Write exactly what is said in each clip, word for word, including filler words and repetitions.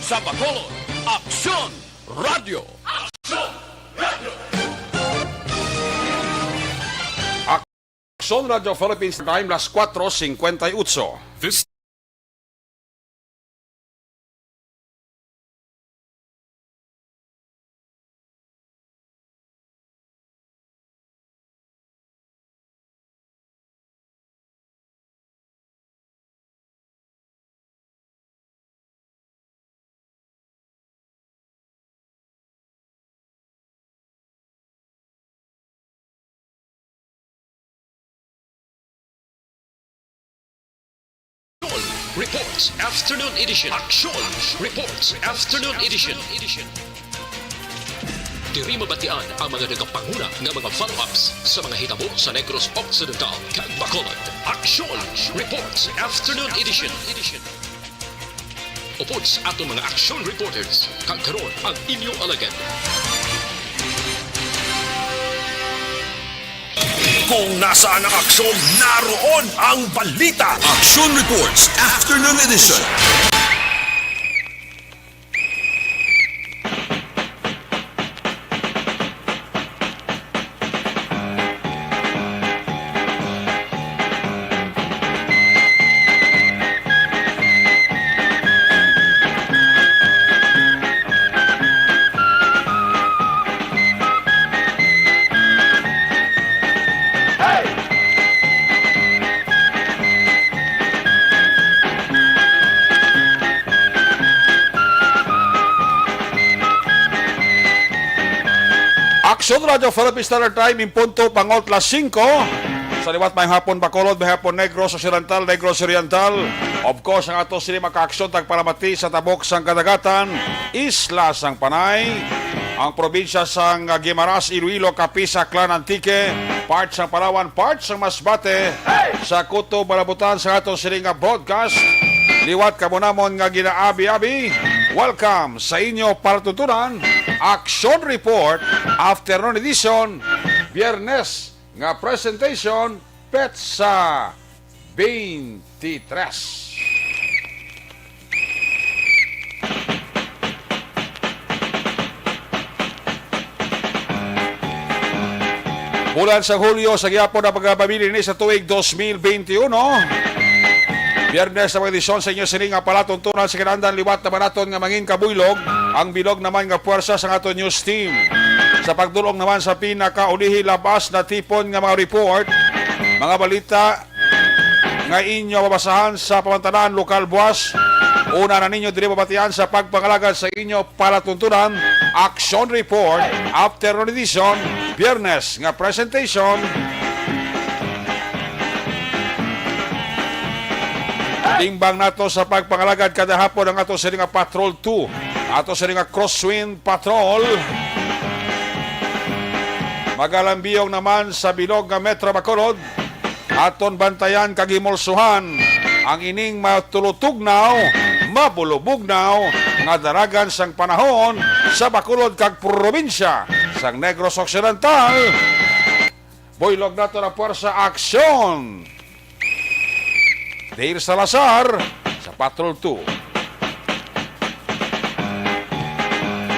Sa Bacolod, Aksyon Radio. Aksyon Radio. Aksyon Radio Philippines Time, las cuatro cincuenta y ocho. This Reports Afternoon Edition. Aksyon Reports Afternoon Edition. Diri mabatian ang mga nagapanguna nga mga follow-ups sa mga hitabo sa Negros Occidental kag Bacolod. Aksyon Reports Afternoon Edition. Upod sa aton mga action reporters, kag karon ang inyo alagad. Kung nasaan ang aksyon, naroon ang balita. Action Reports Afternoon Edition. Aksyon Radio Philippine Standard Time, in punto pangot las singko. Sa liwat, may hapon Bacolod, may hapon Negros Occidental, Negros Oriental. Of course, ang ato sini makaaksyon tagpalamati sa tabok sang kadagatan, isla sang Panay, ang probinsya sang Guimaras, Iloilo, Capiz, Aklan, Antique, part sang Palawan, part sang Masbate, sa kutob malabutan sa ato sini nga broadcast. Liwat kamo namon nga ginaabi-abi. Welcome sa inyo palatuntunan, Action Report, Afternoon Edition, Biyernes nga presentation, petsa twenty-three. Bulan sa Hulyo, sa gihapon ang pagpabilin ini sa tuig dos mil benti uno. Biyernes sa mga edisyon sa inyo sini nga palatuntunan sa kinahanglan liwat naman naton nga mangin kabuylog ang bilog naman nga puwersa sa aton news team. Sa pagdulong naman sa pinakaulihi labas na tipon nga mga report, mga balita, nga inyo mabasahan sa pamantanan lokal buwas. Una na ninyo diri mabatian sa pagpangalagad sa inyo palatuntunan, Action Report, Afternoon Edition, Biyernes nga presentation. Timbang nato sa pagpangalagad kada hapon ang ato sini nga Patrol two, ato sini nga Crosswind Patrol. Magalambiyong naman sa bilog nga Metro Bacolod. Aton bantayan kag himulsuhan ang ining matulutugnaw, mabulubugnaw nga daragan sang panahon sa Bacolod kag probinsya sang Negros Occidental. Buylog nato na puwersa, aksyon! Dale Salazar sa Patrol two.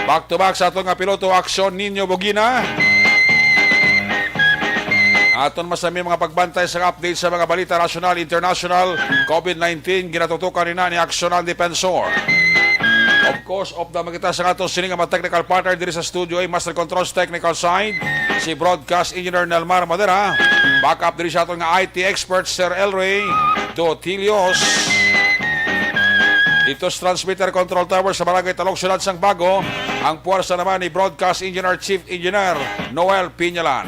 Back to back sa aton nga piloto, aksyon, Nino Bugina. Aton masami mga pagbantay sa update sa mga balita nasyonal, international, COVID nineteen, ginatutukan nina ni Aksyon ang Defensor. Of course, upda man kita sa aton sini nga mga technical partner diri sa studio, ay Master Controls Technical Side, si Broadcast Engineer Nelmar Madera. Backup diri sa aton nga I T expert, Sir Elroy Dotilios. Dito sa transmitter control tower sa Barangay Talog, Siyudad sang Bago, ang puwersa naman ni Broadcast Engineer Chief Engineer Noel Piñalan.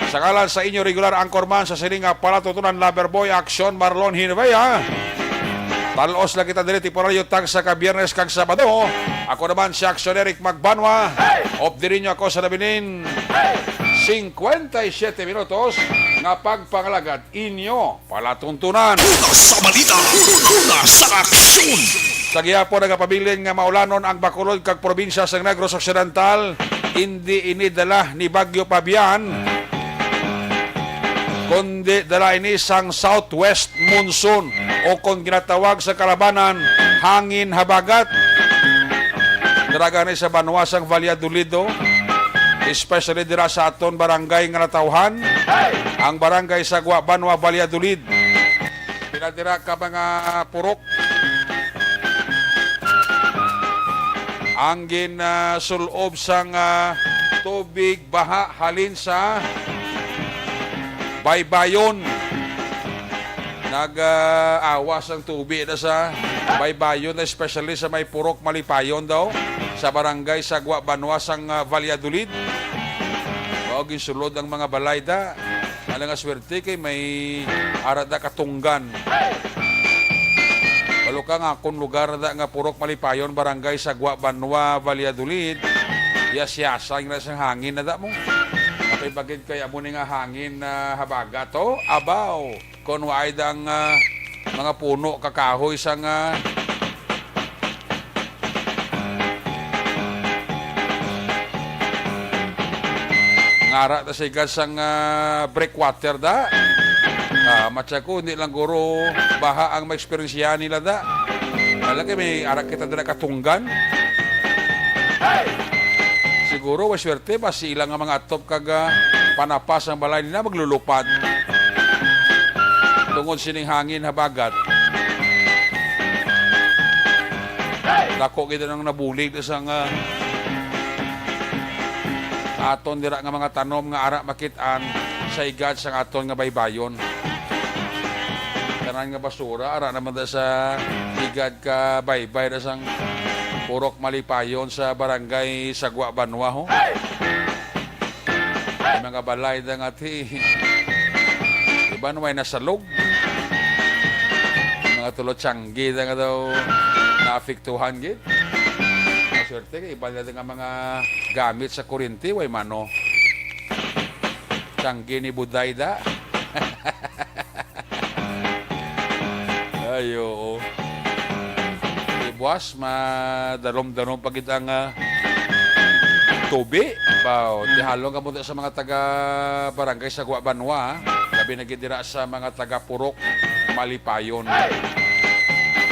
Sa ngalan sa inyo regular anchorman sa sini nga palatuntunan, lover boy, aksyon, Marlon Hinvea. Talos lang kita diri temporaryo tagsa ka Biyernes kag Sabado. Ako naman si Aksyon Eric Magbanwa. Of diri nyo ako sa nabilin cincuenta y siete minutos nga pagpangalagad inyo palatuntunan. Una sa balita, una sa aksyon. Sa gihapon nagapabilin nga maulanon ang Bacolod kag probinsya sa Negros Occidental, indi ini dala ni Bagyo Fabian, kundi dala ini sang southwest monsoon o kon ginatawag sa kalabanan, hangin habagat. Dira gani sa banwa sang Valladolid, oh. Especially dira sa aton barangay nga natawhan, ang barangay Sagwa, Banwa, Valladolid. Pila dira ka mga purok ang gin, ah, sul-ob sang, ah, tubig baha halin sa Baybayon. Nag, ah, awas ang tubig na sa Baybayon, especially sa may Purok Malipayon daw, sa barangay Sagwa, Banwa sang, ah, Valladolid. Mao ginsulod ang mga balay da. Ala nga swerte kay may ara da katunggan. Walo ka nga akon lugar na da nga Purok Malipayon, barangay Sagwa, Banwa, Valladolid. Yas-yasan na sang hangin na da mo. Apay bagid kay amo ni nga hangin na habagat, oh. Abaw, kon waay dang, ah, mga puno, kakahoy sang, ah, ngara ta sa igad sang, ah, breakwater da. Ah, matya ko, hindi lang guro baha ang maeksperiensyahan nila da. Wala kay may ara kita dira katunggan. Siguro, may swerte ba sila nga mga atop kag, ah, panapas ang balay nila, maglulupad. Tungod sining hangin habagat. Dako gid ang nabulig sa nga aton dira nga mga tanom nga ara makit-an sa igad sang aton nga baybayon. Tanan nga basura ara naman da sa igad ka baybay da sang Purok Malipayon sa barangay Sagwa, Banwa, ho. May mga balay da nga ti iban way nasalog. Mga tulo tiyanggi da nga daw naapektuhan gid. Maswerte kay iban da nga mga gamit sa kuryente way mano. Tiyanggi ni Buday da. Ay, oo. Di buwas, madalom-dalom pa gid ang, ah, tubi. Baw, ti halong kamo sa mga taga Barangay Sagwa, Banwa, ah. Labi na gid dira sa mga taga Purok Malipayon.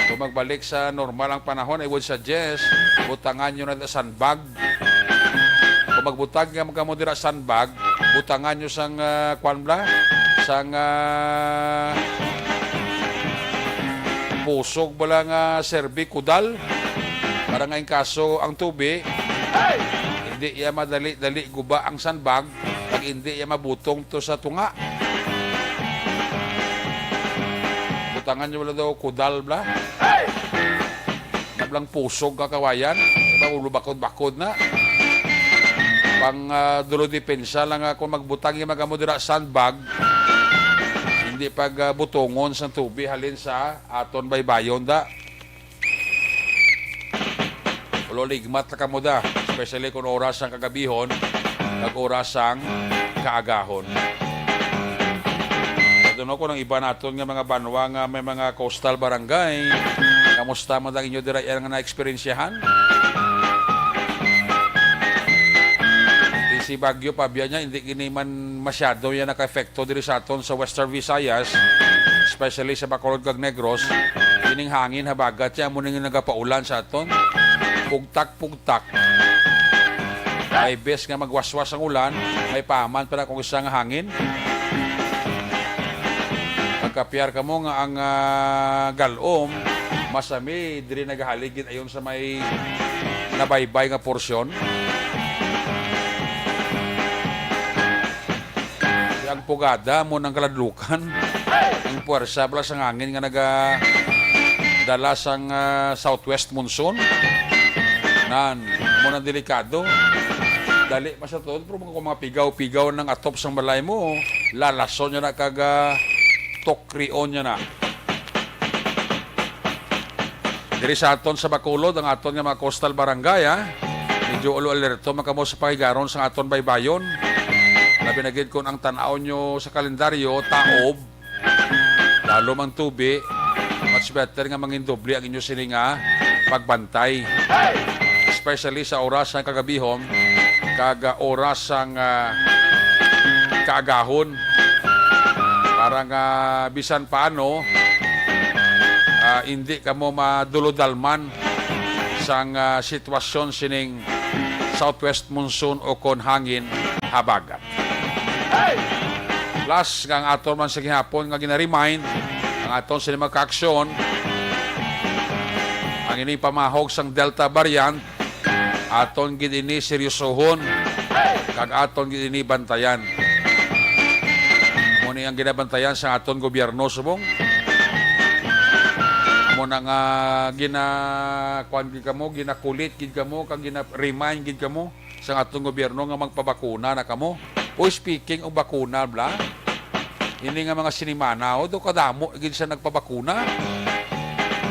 Kung magbalik sa normal ang panahon, I would suggest, butangan nyo na sandbag. Kung magbutang nga kamo dira sandbag, butangan nyo sang, ah, kwan bala, sang, ah, pusog bala nga serbi, kudal. Para nga in kaso ang tubi, hindi iya madali-dali guba ang sandbag, kag hindi iya mabutong to sa tunga. Butangan nyo bala daw kudal bala. Nablang pusog ka kawayan, iba ulo bakod-bakod na. Pang, ah, dulo depensa lang, ah, kung magbutang yung magamo dira sandbag, hindi pag, ah, butongon sang tubi halin sa aton baybayon da. Ulo ligmat na kamo da, especially kung oras sang kagabihon, kag oras sang kaagahon. Ito no, kung ang iba naton nga mga banwa nga may mga coastal barangay, kamusta man ang inyo dira yan nga na-eksperyensyahan? Ti si Bagyo Pabia niya, hindi gini man masyado yan naka-epekto diri sa aton sa Western Visayas, especially sa Bacolod kag Negros. Kining hangin habagat siya, amo ning nagapaulan sa aton. Pugtak-pugtak. May bes nga magwaswas ang ulan, may paman pa na kung isa nga hangin. Pagkapiar kamo nga ang, ah, galom, masami, diri nagahaligid ayon sa may nabaybay nga porsyon. Ang pugada mo ng kaladlukan. Ang puwersa pala sang hangin nga nagadala sang, ah, southwest monsoon. Nan, mo nang delikado. Dali pa sa tuod, pero kung mga pigaw-pigaw ng atop sang balay mo, lalason niya na kag, ah, tukrion niya na. Diri sa aton sa Bacolod, ang aton nga mga coastal barangay, ha? Medyo ulo alerto man kamo sa pahigaron sa aton baybayon. Labi na gid kung ang tan-aw nyo sa kalendaryo, taob. Lalo mang tubi, much better nga mangin doble ang inyo sini nga pagbantay. Especially sa oras sa kagabihon, kag, ah, oras sang, ah, kaagahon. Para nga bisan paano, ah, hindi kamo madulodalman sang, ah, sitwasyon sining southwest monsoon o kon hangin habagat. Plus, nga ang aton man sa gihapon nga gina-remind, ang aton sini mga kaaksyon, ang ining pamahog sang Delta variant, aton gid ini seryosohon, kag aton gid ini bantayan. Amo ni ang ginabantayan sa aton gobyerno subong. Amo na nga gina-, kuan gid kamo, ginakulit gid kamo, kag gina-remind gid kamo sa aton gobyerno nga magpabakuna na kamo. Uy, speaking of bakuna, bla, ini nga mga sinimana, oh, daw kadamo gid sa nagpabakuna.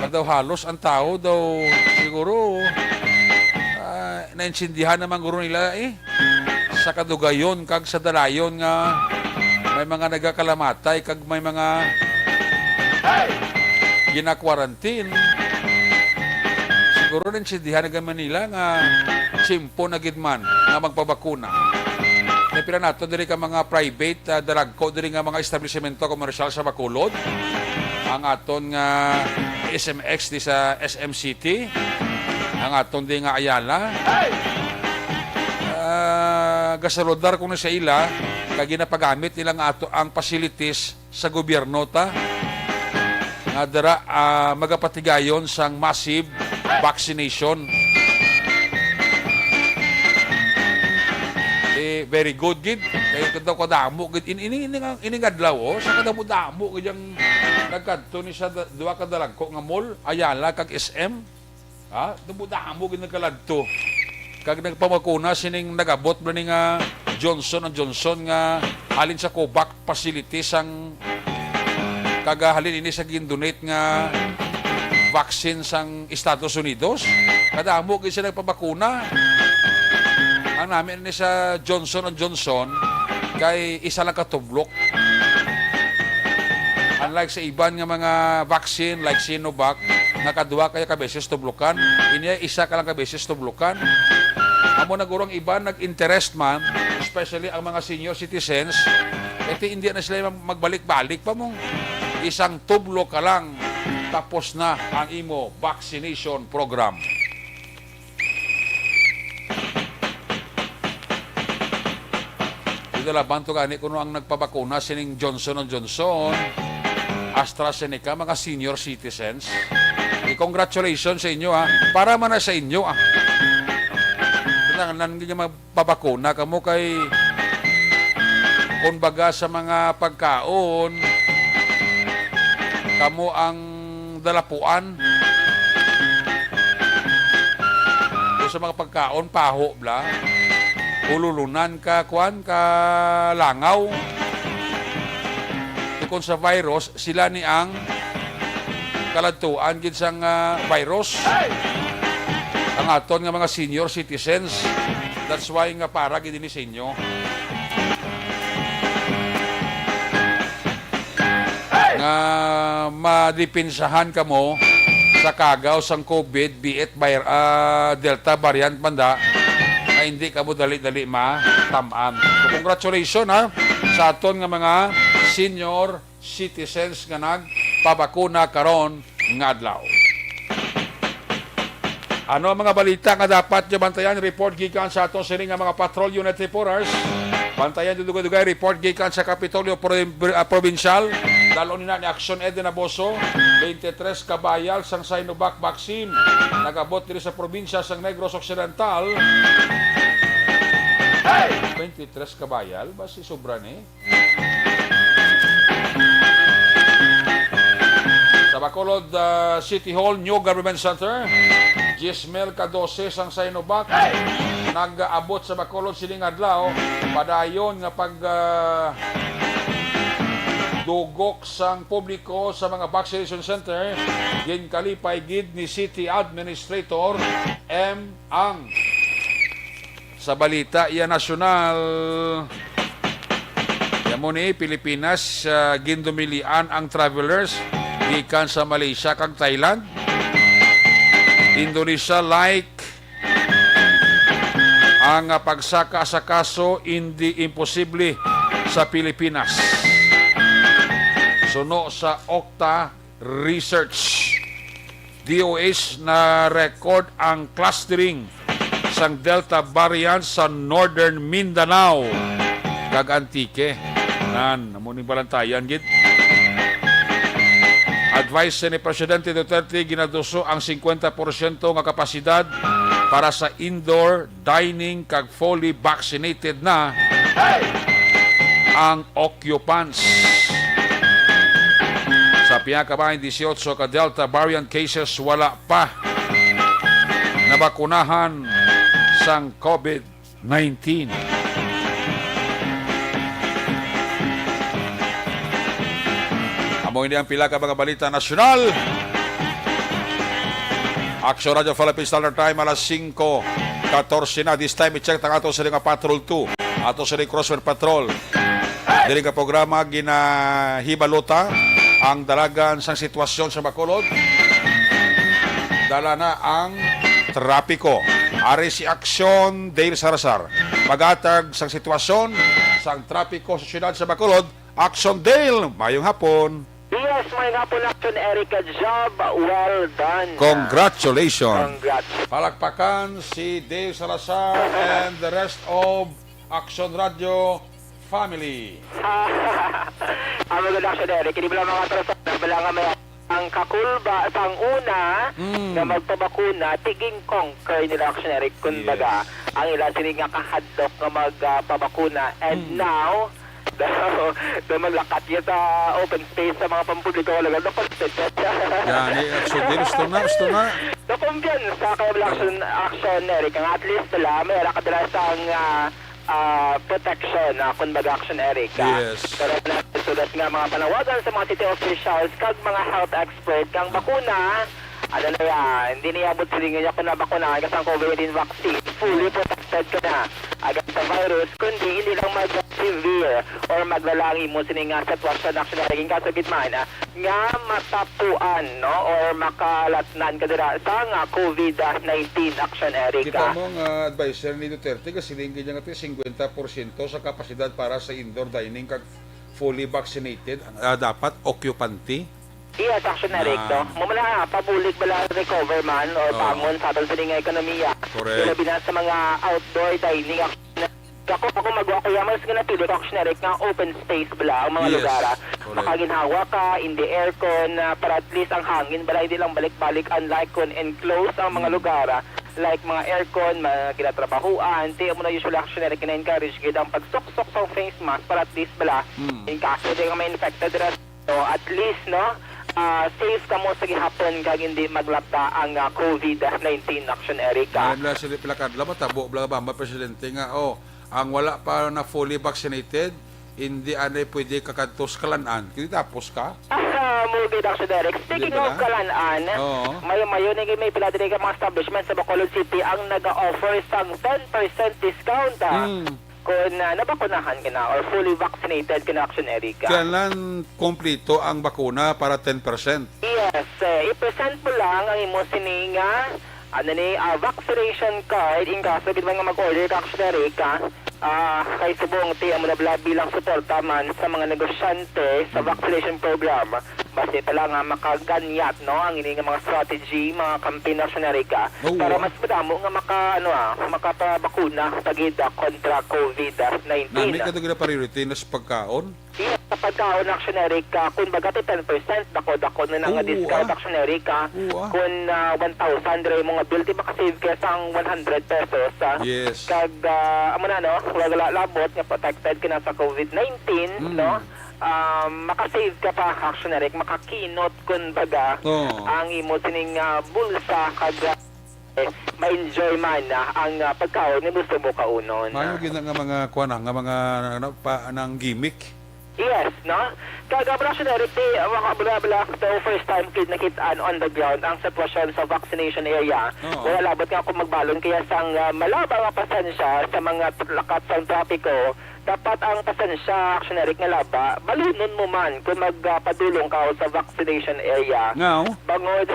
Kag daw halos ang tao daw siguro, ah, naintindihan naman guro nila, eh, sa kadugayon kag sa dalayon nga may mga nagakalamatay kag may mga gina-quarantine. Siguro naintindihan na gid man nila nga tiyempo na gid man nga magpabakuna. May pila nato diri ka mga private, ah, dalagko diri nga mga establisemento komersyal sa Bacolod. Ang aton nga S M X di sa S M City, ang aton di nga Ayala. Ah, gasaludar ko na sa ila, kag ginapagamit nila nga ato ang facilities sa gobyerno ta nga dira, ah, magapatigayon sang massive vaccination. Eh, very good gid. Kay daw kadamo gid in-, ini, ini, ini nga adlaw, oh, sa kadamo-damo gid ang nagkadto ni sa da-, duha ka dalagko nga mall, Ayala kag S M. Ha? Damo-damo gid nagkaladto. Kag nagpabakuna sining nag-abot ba ni nga Johnson and Johnson nga halin sa COVAX facility sang, kag halin ini sa gindonate nga vaccine sang Estados Unidos. Kadamo gid sila nagpabakuna. Ang nami ni sa Johnson and Johnson kay isa lang ka tublok. Unlike sa iban nga mga vaccine like Sinovac, nga kaduha kaya ka beses tublokan, ini isa ka lang ka beses tublokan. Amo na guro ang iban nag-interest man, especially ang mga senior citizens, kay ti hindi na sila mag-, magbalik-balik pa mo. Isang tublok ka lang, tapos na ang imo vaccination program. Dito laban to gani kuno ang nagpabakuna sining Johnson and Johnson, AstraZeneca, mga senior citizens. I-congratulations sa inyo, ha. Para man na sa inyo, ah. Kinahanglan gid nga magpabakuna kamo kay, kumbaga, sa mga pagkaon, kamo ang dalapuan. O sa mga pagkaon, paho bla. Ululunan ka, kuan, ka langaw. Kung sa virus, sila ni ang kaladtuan gid sang, ah, virus. Ang aton nga mga senior citizens, that's why nga para gid ini sa inyo. Nga madepensahan kamo sa kagaw sang COVID, be it vir-, ah, Delta variant man da, nga hindi kamo dali-dali matam-an. So, congratulations, ha, sa aton nga mga senior citizens nga nagpabakuna karon nga adlaw. Ano ang mga balita nga dapat nyo bantayan? Report gikan sa aton sini nga mga patrol unit reporters. Bantayan dugay-dugay report gikan sa Kapitolyo Pro-, ah, Provincial. Dalon nina ni Action Eden Aboso, twenty-three ka bayal sang Sinovac vaccine nag-abot diri sa probinsya sang Negros Occidental. Twenty-three ka bayal? Basi sobra ni. Sa Bacolod, ah, City Hall, New Government Center, diyes mil ka dose sang Sinovac nag-abot sa Bacolod sining adlaw. Padayon nga pag, ah, dugok sang publiko sa mga vaccination center, ginkalipay gid ni City Administrator M. Ang Sa balita iya nasyonal, iya mo ni Pilipinas, ah, gindumilian ang travelers gikan sa Malaysia kag Thailand. Indonesia, like, ang, ah, pagsaka sa kaso hindi imposible sa Pilipinas. Suno sa Okta Research. D O H na record ang clustering sang Delta variant sa Northern Mindanao kag Antique. Nan, amo ning balantayan gid. Advice ni Presidente Duterte, ginaduso ang singkwenta porsyento nga kapasidad para sa indoor dining kag fully vaccinated na ang occupants. Sa pihak ka bahin, dieciocho ka Delta variant cases wala pa nabakunahan sang COVID nineteen. Amo ini ang pila ka mga balita nasyonal. Action Radio Philippines Standard Time, alas singko katorse na. This time, i-check ang ato sa nga Patrol two. Ato sa crossword patrol. Diri nga programa, ginahibalota ang dalagan sang sitwasyon sa Bacolod. Dala na ang trapiko. Ari si Action Dale Salazar, magatag sang sitwasyon sang trapiko sa siyudad sa Bacolod. Action Dale, mayong hapon. Yes, may nga po, Action Eric, a job well done. Congratulations. Congrats. Palakpakan si Dave Salazar and the rest of Action Radio family. Ang maganda, Action Eric, hindi mo lang mga persona, wala nga may ang kakulba sang una Mm. nga magpabakuna, tiging conquer nila, Action Eric. Kumbaga, Yes. ang ila sini nga kahadlok nga magpabakuna. And Mm. now, daw, daw maglakat niya sa open space sa mga pampubliko, wala lang, napalit. Gani, Action Dale, gusto na, gusto na. Nakumpiyansa kay wala, Action, Action Eric, nga at least wala, may ara ka dala sang, ah, ah, protection, ah, kung baga, Action Eric, ah. Yes. Pero na, sulat nga mga panawagan sa mga city officials kag mga health expert kang bakuna, ano na yan, hindi niya abot silingan niya kung nabakunahan ka sa COVID nineteen vaccine. Fully protected ka na against sa virus, kundi hindi lang mag-severe or maglala ang imo sining nga sitwasyon, Action Eric, in kaso gid man, ah, nga matapuan, no, or makalatnan ka dira sa nga COVID nineteen, Action Eric, Kita ah. mo nga adviser ni Duterte, kasiling gid niya nga singkwenta porsyento sa kapasidad para sa indoor dining kag fully vaccinated, ah, dapat occupante. Yes, Action Eric, Na no? Mo man na, pabulig bala recover man or Oo. bangon sa aton sini nga ekonomiya. Correct. Labi na sa mga outdoor dining, Action Eric. Ako, ako magwa ko, yaman sa nga napili ko, Action Eric, nga open space bala ang mga Yes. lugar, ah. Correct. Makaginhawa ka, in the aircon, ah, para at least ang hangin bala hindi lang balik-balik, unlike kung enclosed ang mga Mm. lugar, ah, like mga aircon, mga ginatrabahuan, ti amo na usually, Action Eric, gina-encourage gid ang pagsuksok sa face mask para at least bala, Mm. in case di ka ma-infected dira, no, at least, no, ah, safe kamo sa gihapon kag hindi maglabta ang, ah, COVID nineteen, Action Eric, ah. Ngayon lang sila pila kadlaw, matabo bala ba, ba, Presidente, nga, oh, ang wala pa na fully vaccinated, hindi anay pwede kakadto sa Kalan-an. Kaya tapos ka? Ah, mo gid, Action Eric. Speaking Di ba of na? Kalan-an, Oo. mayo-mayo ni may pila diri ka mga establishment sa Bacolod City ang naga-offer sang ten percent discount, ah, Mm. kung, ah, nabakunahan ka na or fully vaccinated ka na, Action Eric, ah. Kailan kompleto ang bakuna para ten percent? Yes, eh, i-present mo lang ang imo sini nga, ano ni, ah, vaccination card in kaso gid man nga mag-order ka, Action Eric, ah. Ah, kay subong, ti, amo na bala bilang suporta man sa mga negosyante sa Mm. vaccination program. Basi pala nga makaganyat, no, ang ini nga mga strategy, mga campaign, Action Eric, ah, Oo, para ah. mas madamo nga maka, ano, ah, makapabakuna pa gid, ah, kontra COVID nineteen. Nami ka to gina priority na sa pagkaon? Yes, sa pagkaon, Action Eric, ah, kung baga ti ten percent, dako-dako na na nga Oo, discount, ah. Action Eric, ah. Oo, ah. Kung, ah, one thousand diri mo nga bill, di makasave ka sang one hundred pesos, ah. Yes. Kag, ah, amo na, no, wala labot nga protected ka na sa COVID nineteen, Mm. no? Um, makasave ka pa, Action Eric, makakinot, kung baga, Oo. ang imo sining, ah, bulsa, kag, ah, eh, ma-enjoy man, ah, ang, ah, pagkaon nga gusto mo kaunon. Mayo gid na nga mga, kuwan na, nga mga, ano, pa, nang gimmick. Yes, no? Kag, ah, Action Eric, ti, ah, mga bula-bula, the first time kid nakit-an on the ground ang sitwasyon sa vaccination area. Oo. Wala labot nga ako magbalon kaya sang, ah, malaba nga pasensya sa mga lakat sang trapiko, Dapat ang pasensya, Action Eric, nga laba, balunon mo man kung magpadulong ka sa vaccination area. Ngaw? Bangod,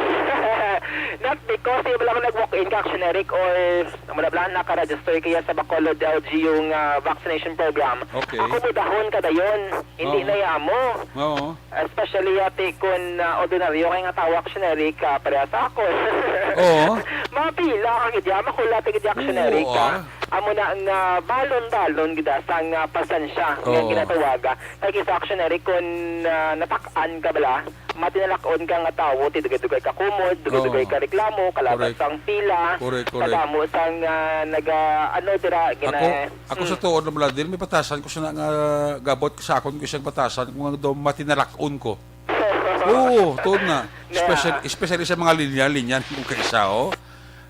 not because iba lang nag-walk-in ka, Action Eric, or wala lang naka-register kaya sa Bacolod L G U nga vaccination program. Okay. Ako, mudahon ka dayon. Hindi Oo. na yamo. Oo. Especially ati kun, ah, ordinaryo kay nga tawo, Action Eric, ah, pareha sa ako. Oo. Mapila ka gid ya, makulat ka gid ya, Action Oo, Eric, ah. ah. Amo na nga balon-balon gid, ah, sang, ah, pasensya nga Oo. ginatawaga. Kay kisa, Action Eric, kun, ah, natak-an ka bala, matinalak-on ka nga tawo, ti dugay-dugay ka kumod, dugay-dugay Oo. ka reklamo, kalabas Correct. sang pila, Correct, correct. kadamo sang, ah, naga, ano, dira, Ako, gina-, ako sa hmm. tuod na bala, dili may batasan ko sa nga gabot sa akon ko siyang batasan kung ang daw matinalak-on ko. Oo, tuod na. Yeah. Special, especially sa mga linya-linya kung kaisa, oh.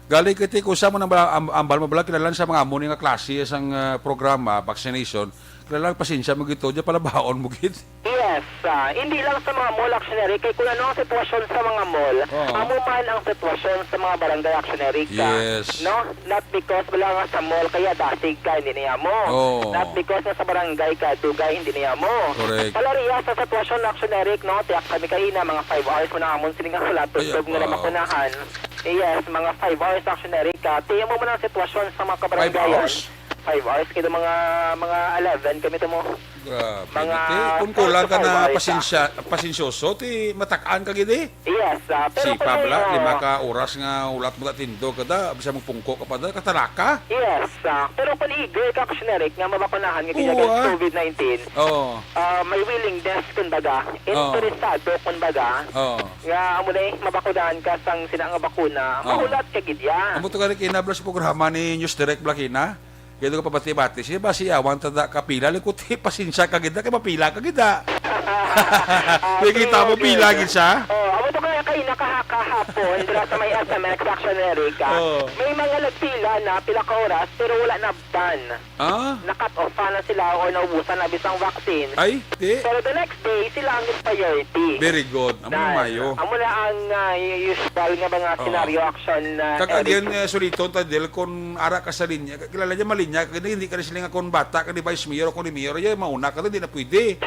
Gali kay ti, kung sa mo nang bala-, am-, ambal mo bala, kinahanglan sa mga amo ni nga klase sang, ah, programa, vaccination, kinahanglan pasensya mo gid to, di palabaon mo gid. Yes, ah, hindi lang sa mga mall, Action Eric, kay kung ano ang sitwasyon sa mga mall, Oo. amo man ang sitwasyon sa mga barangay, Action Eric, ah. Yes. No? Not because wala nga sa mall, kaya dasig ka, hindi niya mo. Oo. Not because nga sa barangay ka, dugay, hindi niya mo. Correct. Palaria sa sitwasyon, Action Eric, no? Tiyak kami kaina, mga five hours mo na amon sila nga wala Ay, tubtob nga abaw. namakunahan. Yes, mga five hours, Action Eric, ah. Tiyak mo man ang sitwasyon sa mga Five kabarangayan. hours? Five hours, kaya mga, mga eleven kami to mo. Grabe, Mga ti, kung four kulang to ka five na hours, ah. pasensya, pasensyoso, ti matak-an ka gid, eh. Yes, ah, pero Si kung Pabla, ano, lima ka oras nga hulat mo na tindog ka da, bisa mo pungko ka pa da, katalaka. Yes, ah, pero kung eager ka, Action Eric, nga mabakunahan nga Oo, ginagawang ah. covid nineteen, Oo. ah, may willingness, kumbaga, Oo. interesado, kumbaga, Oo. nga amo na eh, mabakunahan ka sang sina nga bakuna, Oo. mahulat ka gid ya. Amo to gani kinabla sa programa ni News Direct Blakina. Kaya ko pabati-bati siya, ba siya, wan tada kapila, likuti, pasensya ka gid, kay mapila ka gid, ah. Ah, May kita mo, okay, pila okay. gid siya. Oh, amo to kaya kay nakahakahapon, dira sa may S M X Action Erica. Oh. May mga nagpila na, pila ka oras, pero wala na ban. Ah? Na-cut off na sila or naubusan na bisang vaccine. Ay, di. Pero the next day, sila ang priority. Very good. Amo na Nan, mayo. amo na ang, ah, usual nga mga Oh. senaryo action, ah, Kag Eric. again, eh, suliton ta, Del, kung ara ka sa linya, kilala niya, malinya, kag hindi ka na sila nga kung bata ka ni Vice Mayor o kung ni Mayor, ya, mauna ka, hindi na pwede.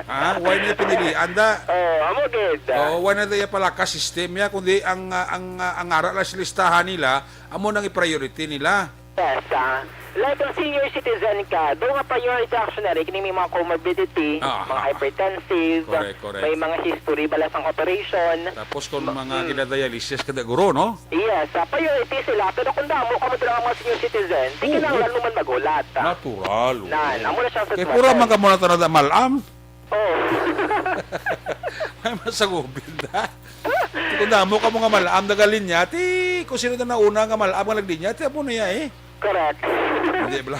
Ah, why niya pinilian da? Oh, amo gid. Oh, why na da ya pala ka system ya, kundi ang, ah, ang, ah, ang ara lang sa listahan nila, amo nang i-priority nila. Yes, ah, like ang senior citizen ka, do nga priority action na rin, kini may mga comorbidity, Ah, mga ah. hypertensive, Correct, correct. may mga history bala sang operation. Tapos kung Ma-, mga mm. ginadialysis ka, guro, no? Yes, ah, priority sila, pero kung damo ka mo talaga mga senior citizen, di Oo. kinahanglan mo man magulat, ah. Natural, oo. Nan, amo na siya ang Kay sitwasyon. pura man ka mo na talaga malam. Oh. May masagubin na. Kung damo ka mo nga malam, nagalinya, ti, kung sino na nauna nga malam nga naglinya, ti, amo na ya, eh. Correct. Hindi, bla.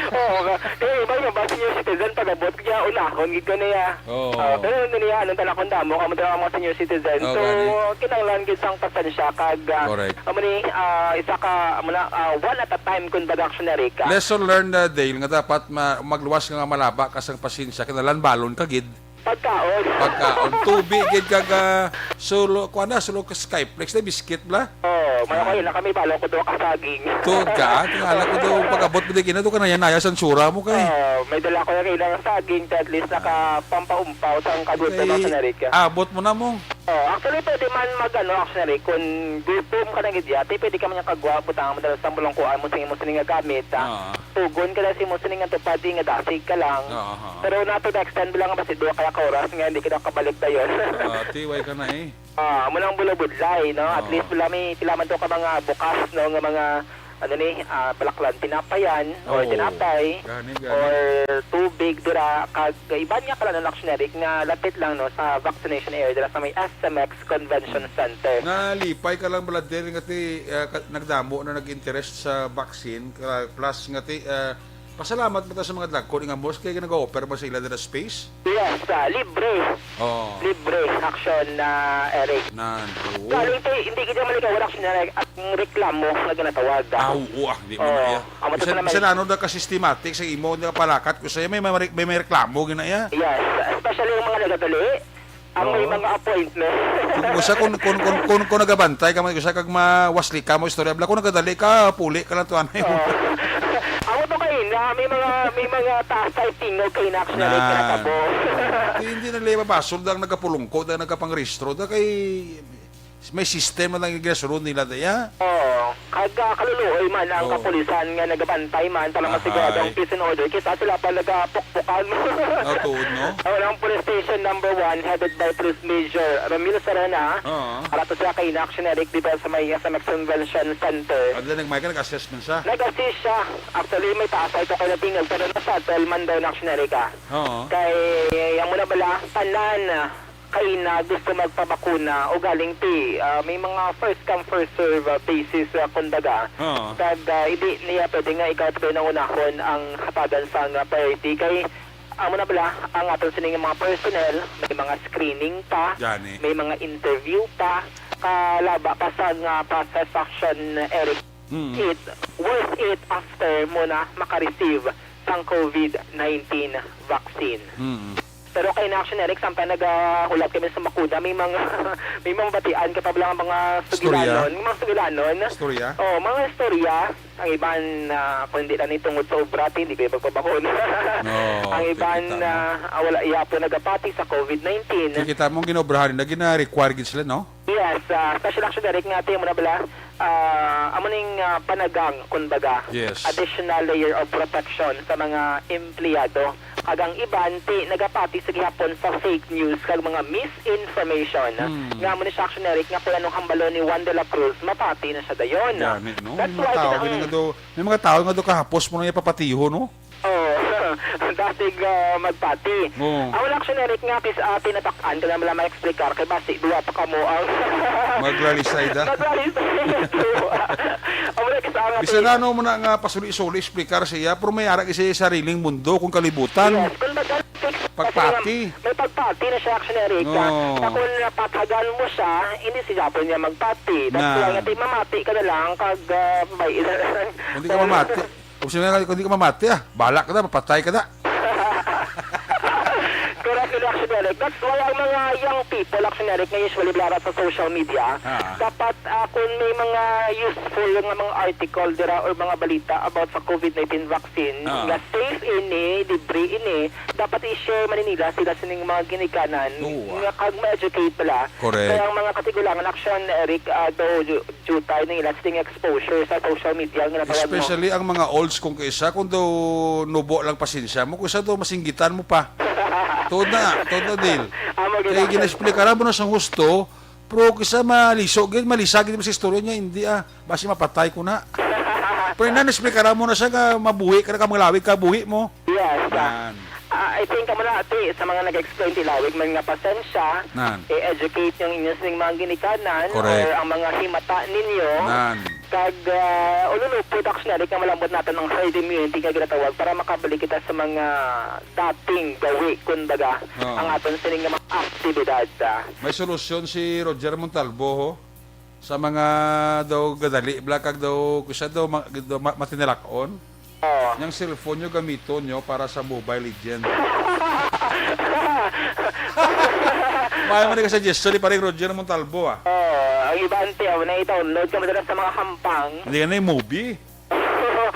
Oo, nga. Kaya iba yung bus niyo, citizen, pag-abot, kaya unahon, gid ko na ya. Oo. Ah, pero ano niya, anong tala kung damo, kamo dala mga senior citizen. Oo, So, gani. kinahanglan gid sang pasensya, kag, ah, Correct. amo ni, ah, isa ka, amo na, ah, one at a time, kung baga, action na rin ka. Lesson learned, uh, Dale, nga dapat ma-, magluwas nga malaba ka sang pasensya, kinahanglan balon ka gid. Pagkaon. Pagkaon. Tubig gid kag, ah, sulo, kuwan na, sulo ka Skyflakes na biscuit bla. Oh, may Ah. ako yun, kami balo ko do ka saging. Tuod ka, ah. Tingala ko do, pag-abot mo di kina, do ka na yan, naya, sang tsura mo kay. Oh, may dala ko yung ilang saging, at least nakapampaumpaw sa ang kagutan ng Kay, Amerika. abot mo na mo. Oh, actually, pwede man mag, ano, actually, kung gutom ka na gid, yati, pwede ka man yung kagwa, butang mo dala sa mulong kuan mo, sa imo sining nga gamit, ah. Ah. Tugon ka na sa imo sining nga tupad, di nga dasig ka lang. Ah, ah, ah. Pero not to the extent lang, basi duha kaya ka oras nga, hindi ka nakabalik dayon. Ah, tiway ka na eh. Ah, amo lang bulabudlay, no? At Oo. least wala may pila man to ka mga bukas, no, nga mga, ano ni, ah, balaklan, tinapayan, or Oo. tinapay, Gani, gani. or tubig, dira, kag iban nga pala, no, Action Eric, nga lapit lang, no, sa vaccination area, dira sa may S M X Convention Hmm. Center. Nalipay ka lang, brother, nga ti, ah, ka-, nagdamo na nag-interest sa vaccine, ka-, plus nga ti, ah, pasalamat mo ta sa mga dagko ni nga malls kay nag-offer ba sila dira space? Yes, ah, libre. Oo. Libre, action na, Eric. Nan, oo. Galing kay, hindi kita maligawan, action na, Eric, at ang reklamo nga ginatawag, ah. Ah, oo, ah, di mo Oo. na iya. Amo to Bisan, naman. bisan ano na ka-systematic sa imo, na palakat ko sa'yo, may, may, may, may reklamo, gina iya. Yes, especially yung mga nagadali, ang may Oo. mga appointment. Kung usa, kung, kung, kung, kung, kung nagabantay ka, man, usa kag mawasli ka mo istorya, bla, kung nagadali ka, puli ka lang to, ano yun? Oo. Amo to kay Na, may mga, may mga taas tayo tingog kay Nax na rin Nan. kinakabo. Di, hindi na nila mabasol, dahil nagkapulungko, dahil nagkapangristro, dahil kay may system na lang yung ginasunod nila, daya. Oo. Kag, ah, kaluluoy man ang Oo. kapulisan nga nagabantay man para Ahay. masigurado ang peace and order. Kita sila pa nagapukpukan. Ah, tuod, no? Ang police station number one, headed by Police Major Ramil Sarona, Oo. para to sila kay Nax Eric dito sa may, sa Max Convention Center. Adla nagmay ka, nag-assessment siya? Nag-assist siya. Actually, may taas ay ito kay natingog, pero na-shuttle man daw na generic, ah. Oo. Kay, ang muna bala, tanan, ah, kay na gusto magpabakuna o galing ti, ah, may mga first come, first serve, ah, basis, ah, kumbaga. Oo. Kag, ah, hindi niya pwede nga ikaw pwede nang unahon ang hatagan sa nga priority. Kay, ang muna bala, ang aton sining mga personnel, may mga screening pa, Gani. may mga interview pa, kalaba pa sa nga process action, Eric. Mm. It, worth it after mo na maka-receive sang covid nineteen vaccine. Mm. Pero kay na action, Eric, samtang nagahulat kami sa Makuda, may mga, may mga batian ka pa bala nga mga Istorya? sugilanon, mga sugilanon. Istorya? Oh, mga istorya. Ang iban, ah, kung hindi lang ni tungod sa obra, ti, hindi kayo magpabakuna. No, Ang iban, kita na. ah, ah, wala iya po nagapati sa covid nineteen. Kikita mo ang ginobrahan nila, gina-require gid sila, no? Yes, ah, special action direct nga, ti, mo na bala, ah, amo ning, ah, panagang, kumbaga, Yes. additional layer of protection sa mga empleyado. Kag ang iban, ti, nagapati sa gihapon sa fake news kag mga misinformation. Hmm. Nga amo ni siya action direct nga kung anong hambalo ni Juan de la Cruz, mapati na siya dayon. Gani, no? That's May mga why tao, kita gini ang nga daw, may mga tao nga daw kahapos mo na ipapatiho, no? Oh, dasig, ah, magpati. Oo. Ang wala action, Eric, nga kis, ah, tinatak-an ka na lang ma-explicar kay basi duwa pa kamo ang Maglalisay da. Maglalisay na to. Ang wala kis, ah, nga Bisan ti- ano mo na nga pasuli-suli, explicar siya, pero may ara siya sariling mundo kung kalibutan. Yes, kung baga fix, Pagpati. kasi nga, may pagpati na siya, action, Eric, ah. Oo. Na kung napathagan mo siya, hindi siya po niya magpati. That's Na. why nga, ti, mamati ka na lang, kag, ah, may Kung di ka mamati, Kung sino nga, kung di ka mamati, ah, balak ka na, mapatay ka na. Correct, action, Eric. That's why ang mga young people, action, Eric, nga usually blara sa social media, Ah. dapat, ah, kung may mga useful nga mga article dira or mga balita about sa covid nineteen vaccine, Ah. nga safe ini, libre ini, dapat i-share man nila sila sining mga ginikanan, Oo, ah. nga kag ma-educate bala. Correct. Kaya ang mga katigulangan, action, Eric, ah, daw, jutay na ila sting exposure sa social media ang ginatawag mo. Especially ang mga olds kung kaisa, kung daw nubo lang pasensya mo, kung isa daw masinggitan mo pa. Tuod na, tuod na, Dil. Amo Kaya gid, gina-explikaran mo na sa husto, pero kisa maliso gid, malisa gid mo sa istorya niya, hindi ah, basi mapatay ko na. Pero na, na-explikaran mo na siya nga mabuhi ka na, ka manglawig ka, buhi mo. Yes, ah, Yan. ah, I think amo na, ati, sa mga nag-explain, tilawig man nga pasensya, Nan. i-educate yung inyo sining mga ginikanan Correct. or ang mga himata ninyo. Nan. Kag, ah, ululupod, actually, nga malambot natin ang herd immunity nga ginatawag para makabalik kita sa mga dating gawi, kumbaga, Oo. ang aton sining nga mga aktibidad, ah. May solusyon si Roger Montalbo, ho? Sa mga daw gadali, bla, kag daw, kusa daw, ma-, daw ma-, matinalak-on. Oo. Yang cellphone nyo, gamiton nyo para sa Mobile Legend. May man ka suggestion ni Paring Roger Montalbo, ah. Oo, ang iba, ante, ah, na i-download ka madala sa mga hampang. Hindi ka na yung movie.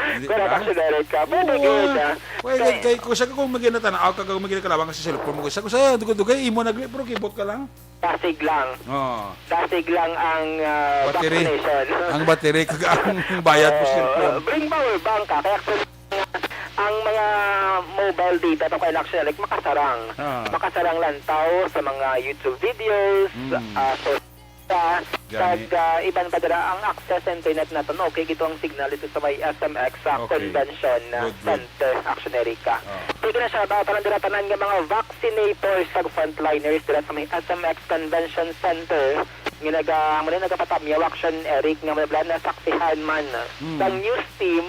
Hindi Pero ba? Kasi direct ka. Pwede Oo, gid, ah. ah. Pwede Kay kay, kung sa kung may ginatanaw ka, kung may ginakalawang ka sa cellphone mo, sa, sa dugay-dugay, imo nagli, pero kibot ka lang. Dasig lang. Oo. Dasig lang ang, ah, Battery. vaccination. Ang battery kag ang bayad mo Oo, cellphone. bring power bank ka. Kaya actually, ang mga mobile data to kaya actually, like, makasarang. Ah. Makasarang lantaw sa mga YouTube videos, Mm. ah, social media, Gani. kag, ah, iban pa dira ang access sa internet naton. Okay, gito ang signal dito sa may S M X sa Okay. convention, ah, Good, good. center, actually, Erica. Ah. Sige na siya, ba, parang dira tanan nga mga vaccinators kag frontliners dira sa may S M X Convention Center nga naga-, muna nagapatamyaw action, Eric, nga mula nasaksihan man Mm. sang news team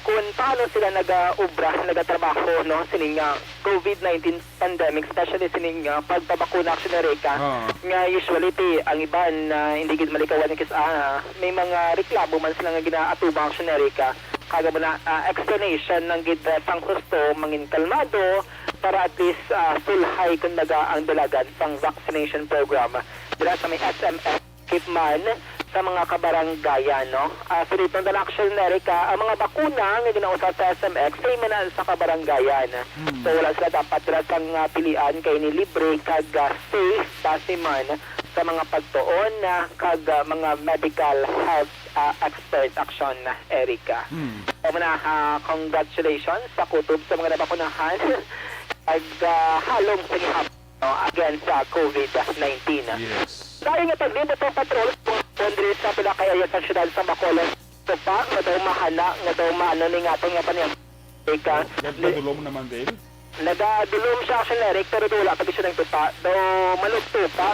kung paano sila nagaobra, nagatrabaho, no, sining, ah, covid nineteen pandemic, especially sining, ah, pagpabakuna action, Eric, ah, Oo. nga usually ti ang iban, ah, hindi gid malikawan kis-, ah, may mga reklamo man sila nga ginaatubang action, Eric, ah, Kag amo na, ah, explanation lang gid, ah, sang husto, mangin kalmado, para at least, ah, sulhay, kumbaga, ang dalagan sang vaccination program. Dira sa may S M F Kipman, sa mga kabarangayan, no? Ah, so dito na, actually, Erica, ang mga bakuna nga ginausab sa S M X, same man na sa kabarangayan. Mm. So, wala sila dapat dira sang, ah, pilian kay ni libre kag, ah, safe base man sa mga pagtuon, ah, kag, ah, mga medical health, ah, expert, action, Erica. Mm. So, muna, ah, congratulations sa kutob sa mga nabakunahan. Ag, ah, halong sa gihap-, no, against sa COVID nineteen. Yes. Dahil nga paglibot sa patrol, kung diri sa pila ka area sa siyudad sa Bacolod, tupa, nga daw mahana, nga daw maano ni nga aton nga paniyang-, Ika, Nag-, nagdulom naman, Dale? Nagadulom siya, Action Eric, pero wala pa gyud siya nagtupa. Daw manugtupa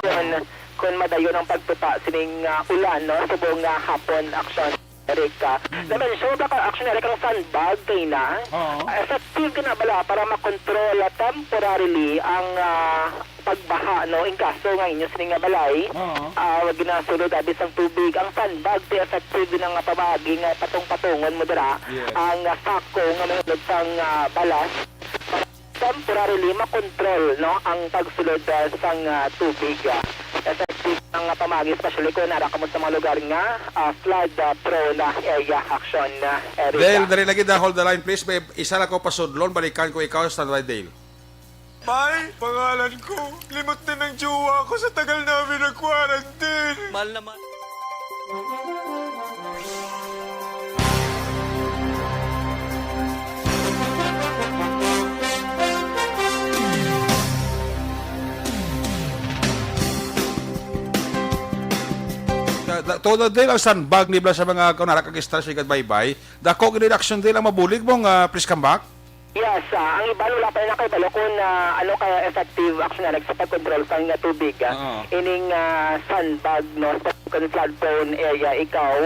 kung, kung madayon ang pagtupa sining, ah, ulan, no, subong nga hapon, Action Eric, ah. Hmm. Na-mention ba ka, Action Eric, ang sandbag kay na? Oo. Ah, effective na bala para makontrol, ah, temporarily ang, ah, pagbaha, no, in kaso nga inyo sini nga balay, Oo. ah, wag ginasulod abi sang tubig. Ang sandbag, ti effective na nga pamaagi nga patong-patungon mo dira Yes. ang, ah, sako nga mahulog sang, ah, balas. Temporarily makontrol, no, ang pagsulod, ah, sang, ah, tubig, ah. Effective ang, ah, pamaagi, especially kung nara kamo sa mga lugar nga, ah, flood, ah, prone na area, Action, ah, Eric. Dale, dali lagi, da, hold the line, please. May isa lang ko pasudlon, balikan ko ikaw, standby, Dale. May pangalan ko. Limot din ang jowa ko sa tagal namin nag-quarantine. Mahal naman. Da-, da-, todo din ang sandbag nibla sa mga kunara kag stress, ikag baybay. Dako gid action din ang mabulig mo nga, please come back. Yes, ah, ang iban wala pa rin nakahibalo kung, ah, ano ka effective action na sa pagkontrol sa nga tubig, ah. Oo. Ining, ah, sandbag, no, sa flood prone area, ikaw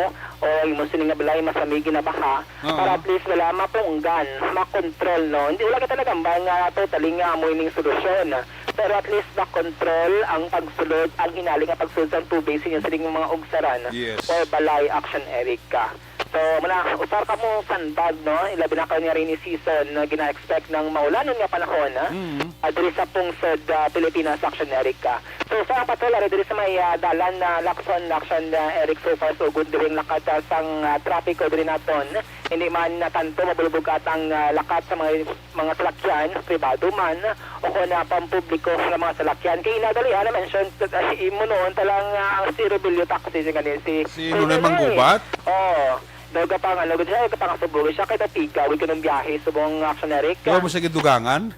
o imo sini nga balay masami ginabaha, Oo. para at least wala mapunggan, makontrol, no. Hindi, wala kita nagambal nga totally nga amo ining solusyon. Pero at least makontrol ang pagsulod, ang hinali nga pagsulod sa tubig sa inyo sining mga ugsaran Yes. or balay, action, Eric, ka. So, muna, usar kamo sandbag, no? Ilabi na karon nga rainy season, nga gina-expect ng maulanon nga panahon, ha? Mm. Ah, diri sa pungsod, ah, Pilipinas, Action Erica. So, sa ang patrol, ari diri sa may, ah, dalan na Lacson, Action, ah, Eric, so far, so good diri ang lakat, ah, sang, ah, trapiko diri naton. Hindi man na tanto mabulbugat ang, ah, lakat sa mga mga salakyan, pribado man, o kon, ah, pampubliko nga mga salakyan. Kay nadali, ah, na-mention, ah, si imo noon talang, ah, ang si Robilio Taxi, si, gani, si Si Sir Nonoy Nonoy. Manggubat? Oo. Daw gapang, ano, gud siya, gapang subong siya, kay datigaw, gud kanong biyahe, subong Action Eric. Di ba mo siya gidugangan?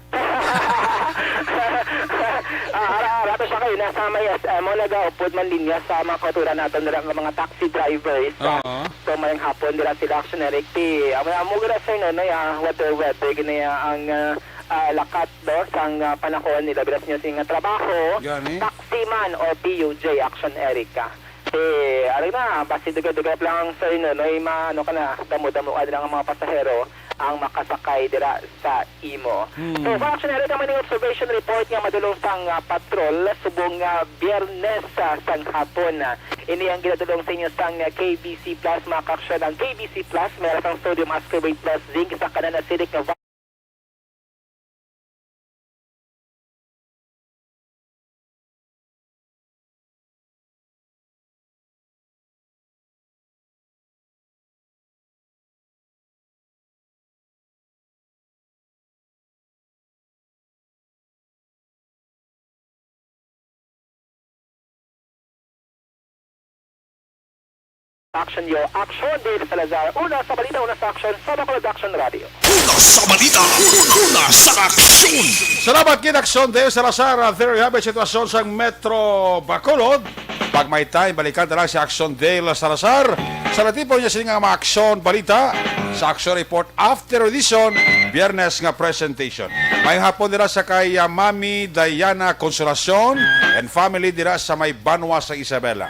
Ah, ara-ara to siya kayo, nasa may S M, o nagaupod man linya sa mga kauturan naton, dira nga mga taxi drivers, ah. Oo. So, mayang hapon dira sila, Action Eric. Ti, amo, amo gina, Sir Nonoy, ah, weather, weather, gina ang, ah, ah, lakat, no, sang, ah, panahon nila, bilas nyo sing trabaho, Gani. taxi man o P U J, Action Eric, ah. Ti, alam na, basi dugay-dugay lang, Sir Nonoy, ma-, ano ka na, damo-damo ka lang ang mga pasahero ang makasakay dira sa imo. Hmm. So, sa Action Eric, ang maning observation report nga madulong sang, ah, patrol, subong nga Biyernes, ah, sang hapon, ah. Ini ang ginadulong sa inyo sang K B C Plus, mga kaaksyon. Ang K B C Plus, may sang sodium ascorbate plus zinc sa kanan acidic nga Action yo, Action Dave Salazar. Una sa balita, una sa aksyon, sa Bacolod Action Radio. Una sa balita, una sa aksyon. Salamat kay Action Dave Salazar. Ah, there you have it, sitwasyon sa Metro Bacolod. Pag may time, balikan na lang si Action Dale Salazar sa natipon niya sini nga mga aksyon balita sa Action Report After Edition, Biyernes nga presentation. May hapon dira sa kay, ah, Mami Diana Consolacion and family dira sa may Banwa sa Isabela.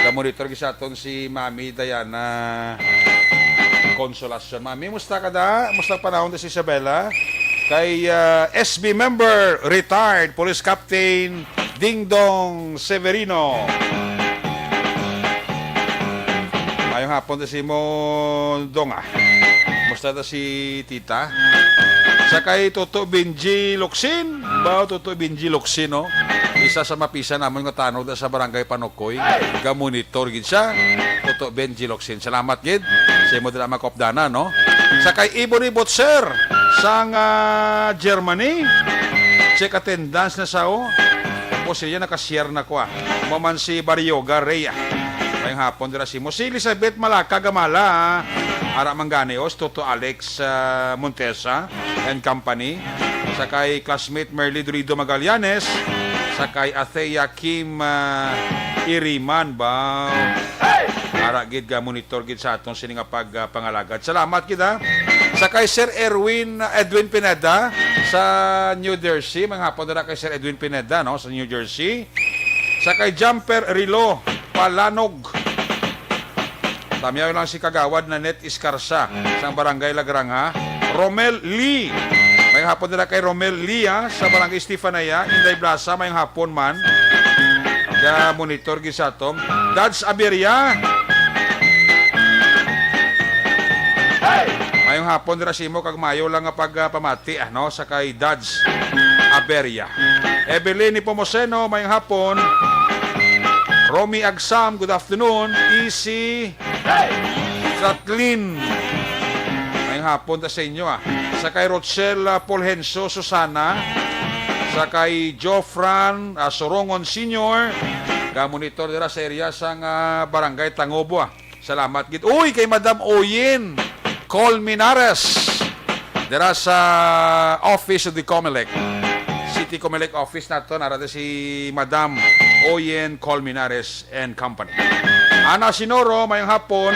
Nag-monitor gid sa aton si Mami Diana Consolacion. Mami, musta ka da? Musta ang panahon da sa Isabela? Kay, ah, S B member, retired police captain, Dingdong Severino. Mayong hapon ta si mo, Dong, ah. Musta ta si Tita? Sa kay Toto Benji Locsin. Ba, Toto Benji Locsin, no? Isa sa mapisan namon nga tanod sa Barangay Panukoy, gamonitor gid siya. Toto Benji Locsin. Salamat gid sa imo dira, mga kaupdanan, no? Sa kay Ebony Butzer sang, ah, Germany. Check attendance na sa, oh. Tapos siya naka-share na ko, ah. Mo man si Barioga Rhea. Mayong hapon dira sa imo. Si Elizabeth Malaka Gamala, ah. Ara man gani, oh, si Toto Alex, ah, Montesa and company. Sa kay classmate Merly Durido Magallanes. Sa kay Athea Kim, ah, Iriman ba? Ara gid, ga monitor gid sa aton sini nga pag, ah, pangalagad. Salamat gid, ha. Sa kay Sir Erwin, ah, Edwin Pineda sa New Jersey. Mayong hapon dira kay Sir Edwin Pineda, no, sa New Jersey. Sa kay Jumper Rilo Palanog. Tamyaw lang si Kagawad Nanette Iscarsa sang Barangay Lagranga. Romel Lee. Mayong hapon dira kay Romel Lee, ha, sa Barangay Estefanía, Inday Blasa. Mayong hapon man. Ga monitor gid sa aton. Dads Aberia. Mayong hapon dira sa imo, kag mayo lang nga pagpamati, ah, no, sa kay Dads Aberia. Evelyn Nepomuceno, mayong hapon. Romy Agsam, good afternoon. Easy Kathleen. Mayong hapon ta sa inyo, ah. Sa kay Rochelle, ah, Fulgencio Susana. Sa kay Jofran, ah, Sorongon Senior. Ga monitor dira sa area sang, ah, Barangay Tangobo, ah. Salamat gid. Uy, kay Madam Oyen Colmenares. Dira sa office of the Comelec. City Comelec office nato, narata si Madam Oyen Colmenares and Company. Ana Sinoro, mayong hapon.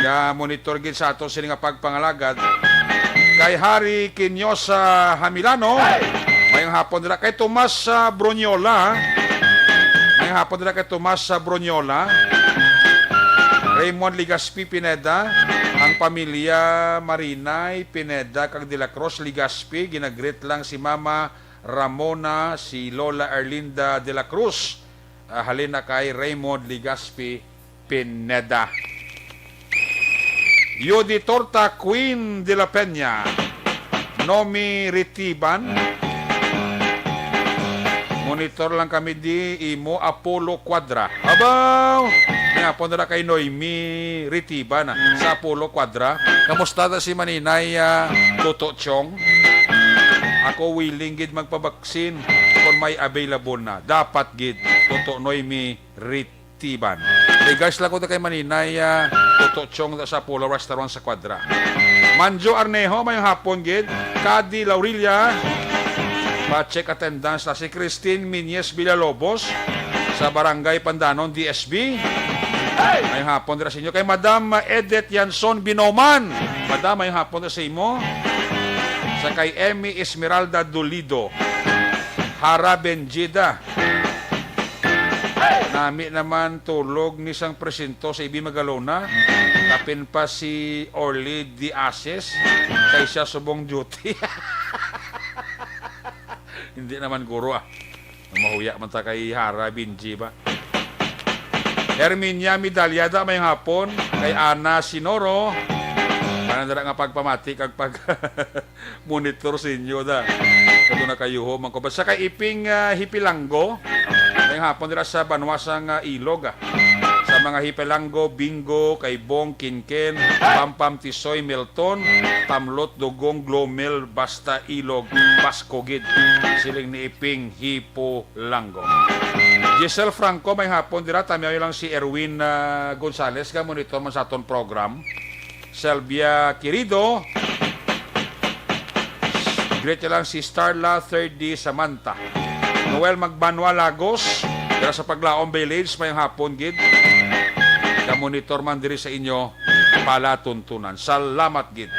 Ga monitor gid sa ato sini nga pagpangalagad. Kay Harry Quinosa Hamilano, mayong hapon dira. Kay Tomas, ah, Bruniola, mayong hapon dira kay Tomas, ah, Bruniola. Raymond Legaspi Pineda, ang pamilya Marinay Pineda kag De La Cruz Legaspi, ginagreet lang si Mama Ramona, si Lola Erlinda De La Cruz, ah, halin na kay Raymond Legaspi Pineda. Yodi Torta, Queen de la Peña, Nomi Ritiban. Monitor lang kami di imo Apollo Quadra. Abaw! Mayong hapon dira kay Noemi Ritiban, ah, sa Apollo Quadra. Kamusta ta si Maninay, ah, Toto Chong? Ako willing gid magpabaksin kung may available na. Dapat gid, Toto Noemi Ritiban. Regards lang ko kay Maninay, ah, Toto Chong sa Apollo Restaurant sa Quadra. Manjo Arnejo, mayong hapon gid. Kadi Laurilla, pa-check attendance na si Christine Minyes Villalobos sa Barangay Pandanon, D S B. Mayong hapon dira sa inyo. Kay Madam Edith Yanson Binoman. Madam, mayong hapon dira sa imo. Sa kay Emmy Esmeralda Dolido. Hara Benjida. Nami naman tulog ni sang presinto sa Ibi Magalona. Kapin pa si Orly Diases kay siya subong duty. Hindi naman guro, ah. Mahuya man ta kay Hara Binji ba? Herminia Midalyada, mayong hapon. Kay Ana Sinoro. Ano dira nga pagpamati kag pag monitor sa inyo da. Kato na kayo ho, man ko. Basta kay Iping, ah, Hipilanggo, ngayong hapon dira sa banwa sang, ah, Ilog, ah. Sa mga Hipilanggo, Bingo, kay Bong, Kinken, Pampam, Tisoy, Milton, Tamlot, Dugong, Glomel, basta Ilog, Pasko gid. Siling ni Iping Hipilanggo. Giselle Franco, may hapon dira. Tamyaw lang si Erwin, ah, Gonzales, nga monitor man sa aton program. Selvia Quirido. Greet niya lang si Starla Third D Samantha. Noel Magbanwa Lagos, dira sa Paglaom Village, mayong hapon gid. Gamonitor man diri sa inyo, palatuntunan. Salamat gid.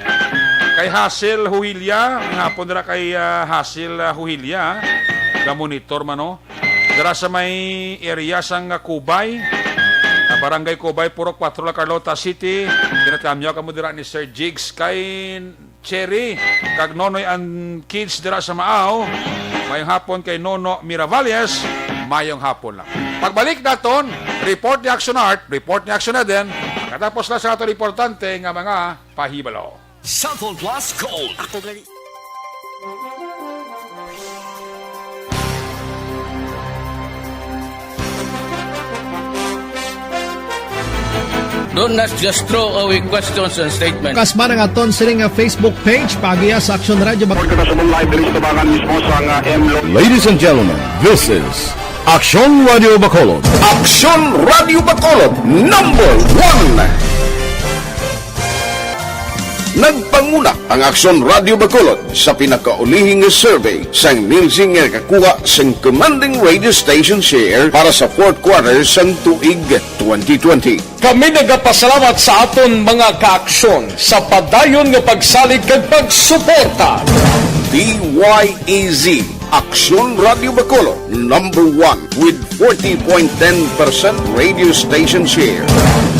Kay Hasil Huhilya, mayong hapon dira kay, ah, Hasil, ah, Huhilya. Gamonitor man, no? Dira sa may area sang Cubay, ah, Barangay Cubay, Purok Kuwatro, La Carlota City. Ginatamyaw kamo dira ni Sir Jigs kay Cherry kag Nonoy and kids dira sa Maaw. Mayong hapon kay Nono Miravalles. Mayong hapon lang. Pagbalik naton, report ni Action Art, report ni Action Eden. Katapos na sa aton importante nga mga pahibalo. Cellphone Plus Gold. Ako gali. Don't not just throw away questions and statements. Kasma ang aton sini nga Facebook page, paagiha sa Aksyon Radio Bacolod. Kita sa live diri sa tabangan mismo sa nga M Lo- Ladies and gentlemen, this is Aksyon Radio Bacolod. Aksyon Radio Bacolod, number one. Nagpanguna ang Aksyon Radio Bacolod sa pinakaulihing survey sang Nielsen nga nakakuha sang commanding radio station share para sa fourth quarter sang tuig twenty twenty. Kami nagapasalamat sa aton mga kaaksyon sa padayon nga pagsalig kag pagsuporta. D Y E Z, Aksyon Radio Bacolod, number one with forty point ten percent radio station share.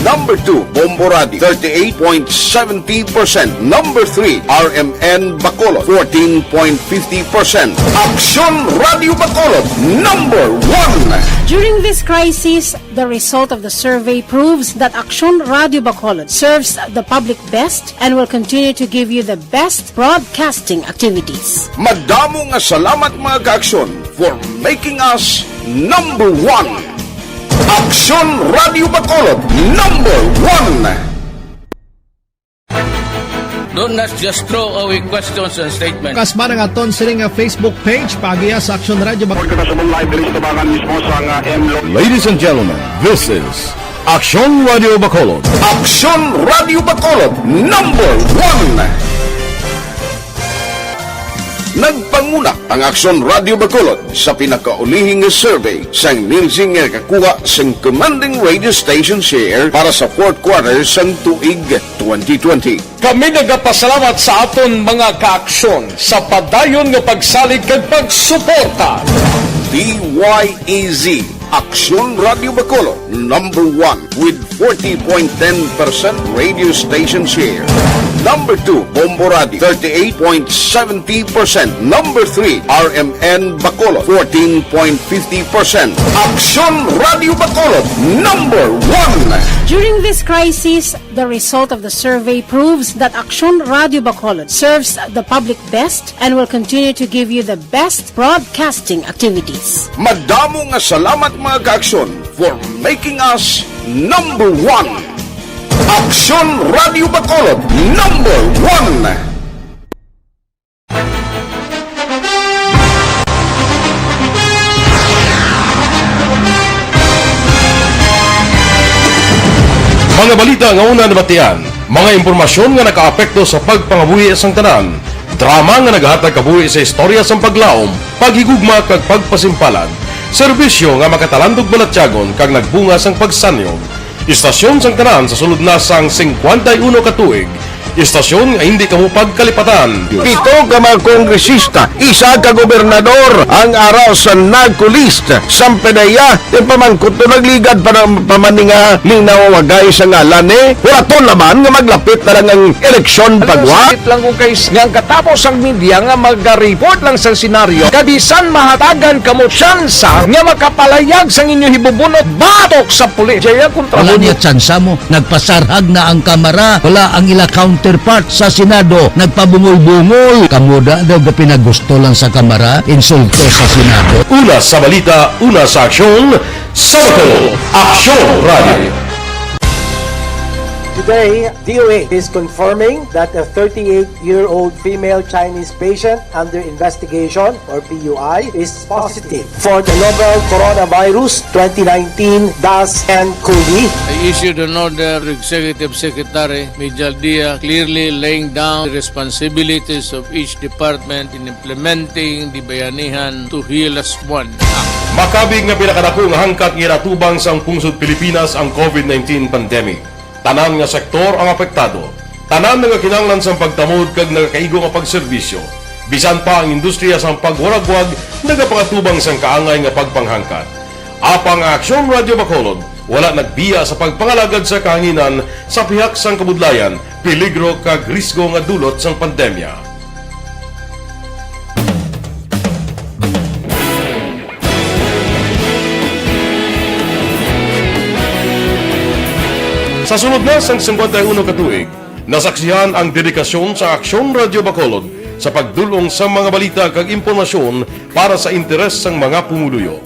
Number two, Bombo Radio, thirty-eight point seventy percent. Number three, R M N Bacolod, fourteen point fifty percent. Aksyon Radio Bacolod, number one. During this crisis, the result of the survey proves that Aksyon Radio Bacolod serves the public best and will continue to give you the best broadcasting activities. Madamo nga salamat, mga kaaksyon, for making us number one. Aksyon Radio Bacolod, number one. Don't not just throw away questions and statements. Kasma ang aton sini nga Facebook page, paagiha sa Aksyon Radio Bacolod. Kita sa live diri sa tabangan mismo sa nga M Lo- Ladies and gentlemen, this is Aksyon Radio Bacolod. Aksyon Radio Bacolod, number one. Nagpanguna ang Aksyon Radio Bacolod sa pinakaulihing survey sang Nielsen nga nakakuha sang commanding radio station share para sa fourth quarter sang tuig twenty twenty. Kami nagapasalamat sa aton mga kaaksyon sa padayon nga pagsalig kag pagsuporta. D Y E Z, Aksyon Radio Bacolod, number one with forty point ten percent radio station share. Number two, Bombo Radio, thirty-eight point seventy percent. Number three, R M N Bacolod, fourteen point fifty percent. Aksyon Radio Bacolod, number one. During this crisis, the result of the survey proves that Aksyon Radio Bacolod serves the public best and will continue to give you the best broadcasting activities. Madamo nga salamat, mga kaaksyon, for making us number one. Aksyon Radio Bacolod, number one. Mga balita nga una nabatian, mga impormasyon nga nakaapekto sa pagpangabuhi sang tanan, drama nga naghatag kabuhi sa istorya sang paglaom, paghigugma kag pagpasimpalan, serbisyo nga makatalandog balatyagon kag nagbunga sang pagsanyog. Istasyon sang tanan sa sulod na sang singkwenta y uno ka tuig. Istasyon nga hindi kamo pagkalipatan. Pito ka mga kongresista, isa ka gobernador ang ara sa NAGCOLEST. Sampanaya, ti pamangkot to nagligad pa ng pamaninga ning nawawagay sa ngalan ni. Wala to naman nga maglapit na lang ang eleksyon pagwa. Sakit lang kung kay nga ang katapos ang media nga magareport lang sa senaryo. Kabisan mahatagan kamo tsansa nga makapalayag sang inyo hibubunot batok sa pulis. Jaya kontra Wala mo niya tsansa mo. Nagpasarhag na ang Kamara. Wala ang ila counterpart sa Senado. Nagpabungol-bungol. Kamo da daw gapinagusto lang sa Kamara. Insulto sa Senado. Una sa balita, una sa aksyon, sa Bacolod, Aksyon Radio. Today, D O A is confirming that a thirty-eight-year-old female Chinese patient under investigation, or P U I, is positive for the novel coronavirus twenty nineteen dash N cov. I issued an order to Executive Secretary Mijal Dia, clearly laying down the responsibilities of each department in implementing the Bayanihan to Heal Us One Act. Makabig nga pinakadako nga hangkat nga ginatubang sang pungsod Pilipinas ang covid nineteen pandemic. Tanan nga sektor ang apektado. Tanan nga kinahanglan sang pagtamod kag nagakaigo nga pagserbisyo. Bisan pa ang industriya sang pagwaragwag nagapangatubang sang kaangay nga pagpanghangkat. Apang ang Aksyon Radio Bacolod wala nagbiya sa pagpangalagad sa kahanginan sa pihak sang kabudlayan, peligro kag risgo nga dulot sang pandemya. Sa sulod na sang singkwenta y uno ka tuig, nasaksihan ang dedikasyon sa Aksyon Radio Bacolod sa pagdul-ong sa mga balita kag impormasyon para sa interes sang mga pumuluyo.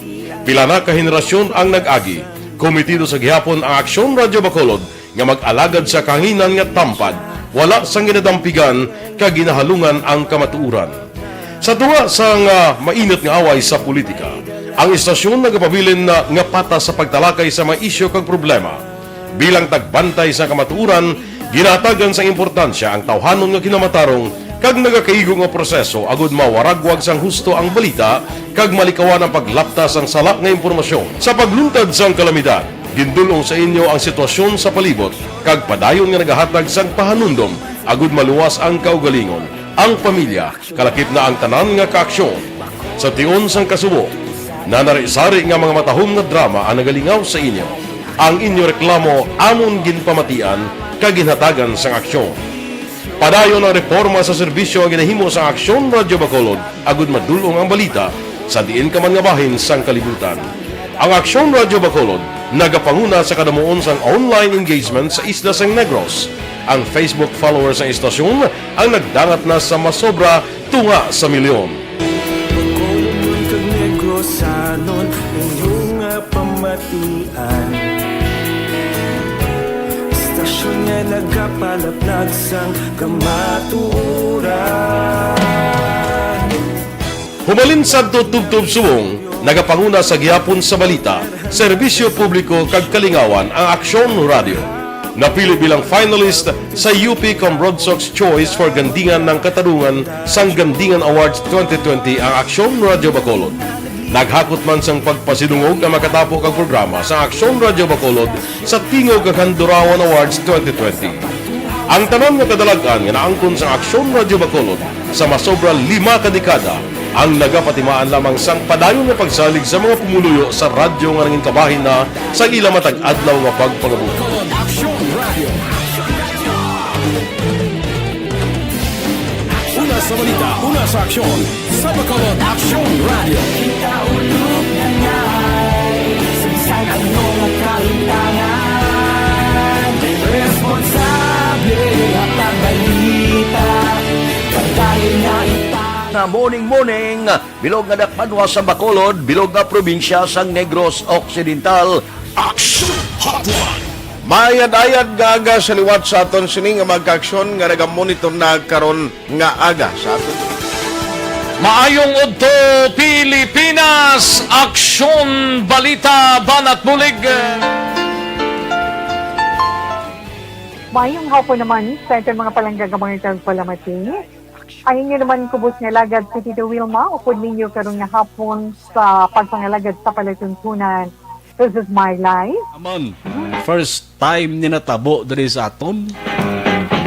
Pila na ka henerasyon ang nag-agi, kumitido sa gihapon ang Aksyon Radio Bacolod nga mag-alagad sa kahanginan nga tampad, wala sang ginadampigan kag ginahalungan ang kamatuoran. Sa tunga sang, ah, mainit nga away sa politika, ang istasyon nagapabilin na nga patas sa pagtalakay sa mga isyu kag problema. Bilang tagbantay sa kamatuoran, ginahatagan sang importansya ang tawhanon nga kinamatarong kag nagakaigo nga proseso agud mawaragwag sang husto ang balita kag malikawan ang paglapta sang sala nga impormasyon. Sa pagluntad sang kalamidad, gindul-ong sa inyo ang sitwasyon sa palibot kag padayon nga nagahatag sang pahanumdom agud maluwas ang kaugalingon, ang pamilya, kalakip na ang tanan nga kaaksyon. Sa tion sang kasubo, nanari-sari nga mga matahom nga drama ang nagalingaw sa inyo. Ang inyo reklamo amon ginpamatian kag ginhatagan sang aksyon. Padayon ang reporma sa serbisyo nga ginahimo sang Aksyon Radyo Bacolod agud madul-ong ang balita sa diin ka man nga bahin sang kalibutan. Ang Aksyon Radyo Bacolod nagapanguna sa kadamuon sang online engagement sa isla sang Negros. Ang Facebook followers sang istasyon ang nagdangat na sa masobra tunga sa milyon. Bacolod kag Negrosanon, inyo nga pamatian. Istasyon nga nagapalaplag sang kamatuoran. Humalin sadto tubtob subong, nagapanguna sa gihapon sa balita, serbisyo publiko kag kalingawan ang Aksyon Radyo. Napili bilang finalist sa U P Cambrodsoc's Choice for Gandingan ng Katarungan sang Gandingan Awards twenty twenty ang Aksyon Radyo Bacolod. Naghakot man sang pagpasidungog ang makatapo kag programa sa Aksyon Radyo Bacolod sa Tingog kag Handurawan Awards twenty twenty. Ang tanan nga kadalag-an nga naangkon sa Aksyon Radyo Bacolod sa masobra lima ka dekada ang nagapatimaan lamang sang padayon nga pagsalig sa mga pumuluyo sa radyo nga nangin kabahin na sa ila matag adlaw nga pagpangabuhi. Aksyon Radio. Una sa balita, una sa aksyon, sa Bacolod Aksyon Radio. Ikaulog na ngay, sa bisan ano nga kahitangan, responsable at ang balita, pagdali na ita. Nga morning, morning, bilog nga dakbanwa sa Bacolod, bilog nga probinsya sang Negros Occidental. Action Hotline! Mayad-ayad nga aga sa liwat sa aton sini nga mga kaaksyon nga nagamonitor na karon nga aga sa aton. Maayong udto, Pilipinas! Aksyon, balita, banat bulig! Maayong hapon naman sa aton mga palangga nga mga tagpalamati. Ang inyo naman kubos nga alagad si Tito Wilma, upod ninyo karon nga hapon sa pagpangalagad sa palatuntunan. This is my life. Amon, first time ni natabo diri sa aton,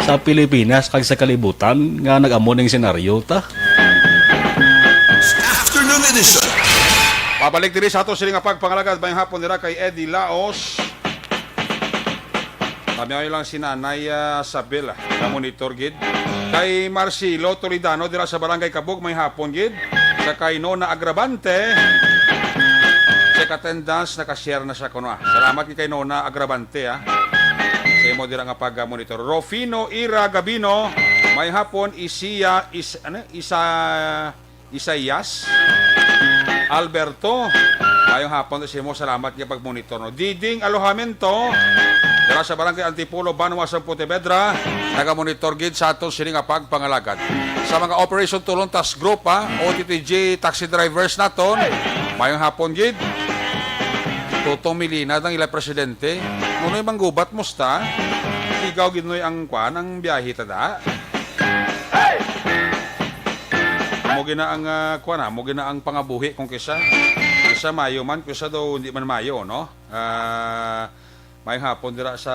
sa Pilipinas, kag sa kalibutan, nga nag-amo ning senaryo ta. Afternoon edition. Pabalik diri sa ato sini nga pagpangalagad, mayong hapon dira kay Eddie Laos. Kami lang si Nanay, ah, Sabel, ah, nga monitor gid. Kay Marcelo Toledano dira sa Barangay Kabug, mayong hapon gid. Sa kay Nona Agravante, check attendance, naka-share na siya kuno, ah. Salamat gid kay Nona Agravante, ah. Sa imo dira nga pag-monitor. Rofino Ira Gabino, mayong hapon, Isiya, is, ano, Isa, Isaias Alberto, mayong hapon sa imo. Salamat nga pagmonitor, no. Diding Alojamento, dira sa Barangay Antipolo, Banwa sa Pontevedra, nagamonitor gid sa aton sini nga pagpangalagad. Sa mga Operation Tulong Task Group, ha, O T T G taxi drivers naton, mayong hapon gid. Toto Milina, ang ila presidente. Nunoy Manggubat, musta? Ikaw gid, Noy, ang kwan, ang biyahe ta da. Mo gina ang, ah, kuwan, ah, mo gina ang pangabuhi kung kisa. Kisa mayo man, kisa daw hindi man mayo, no? Ah, mayong hapon dira sa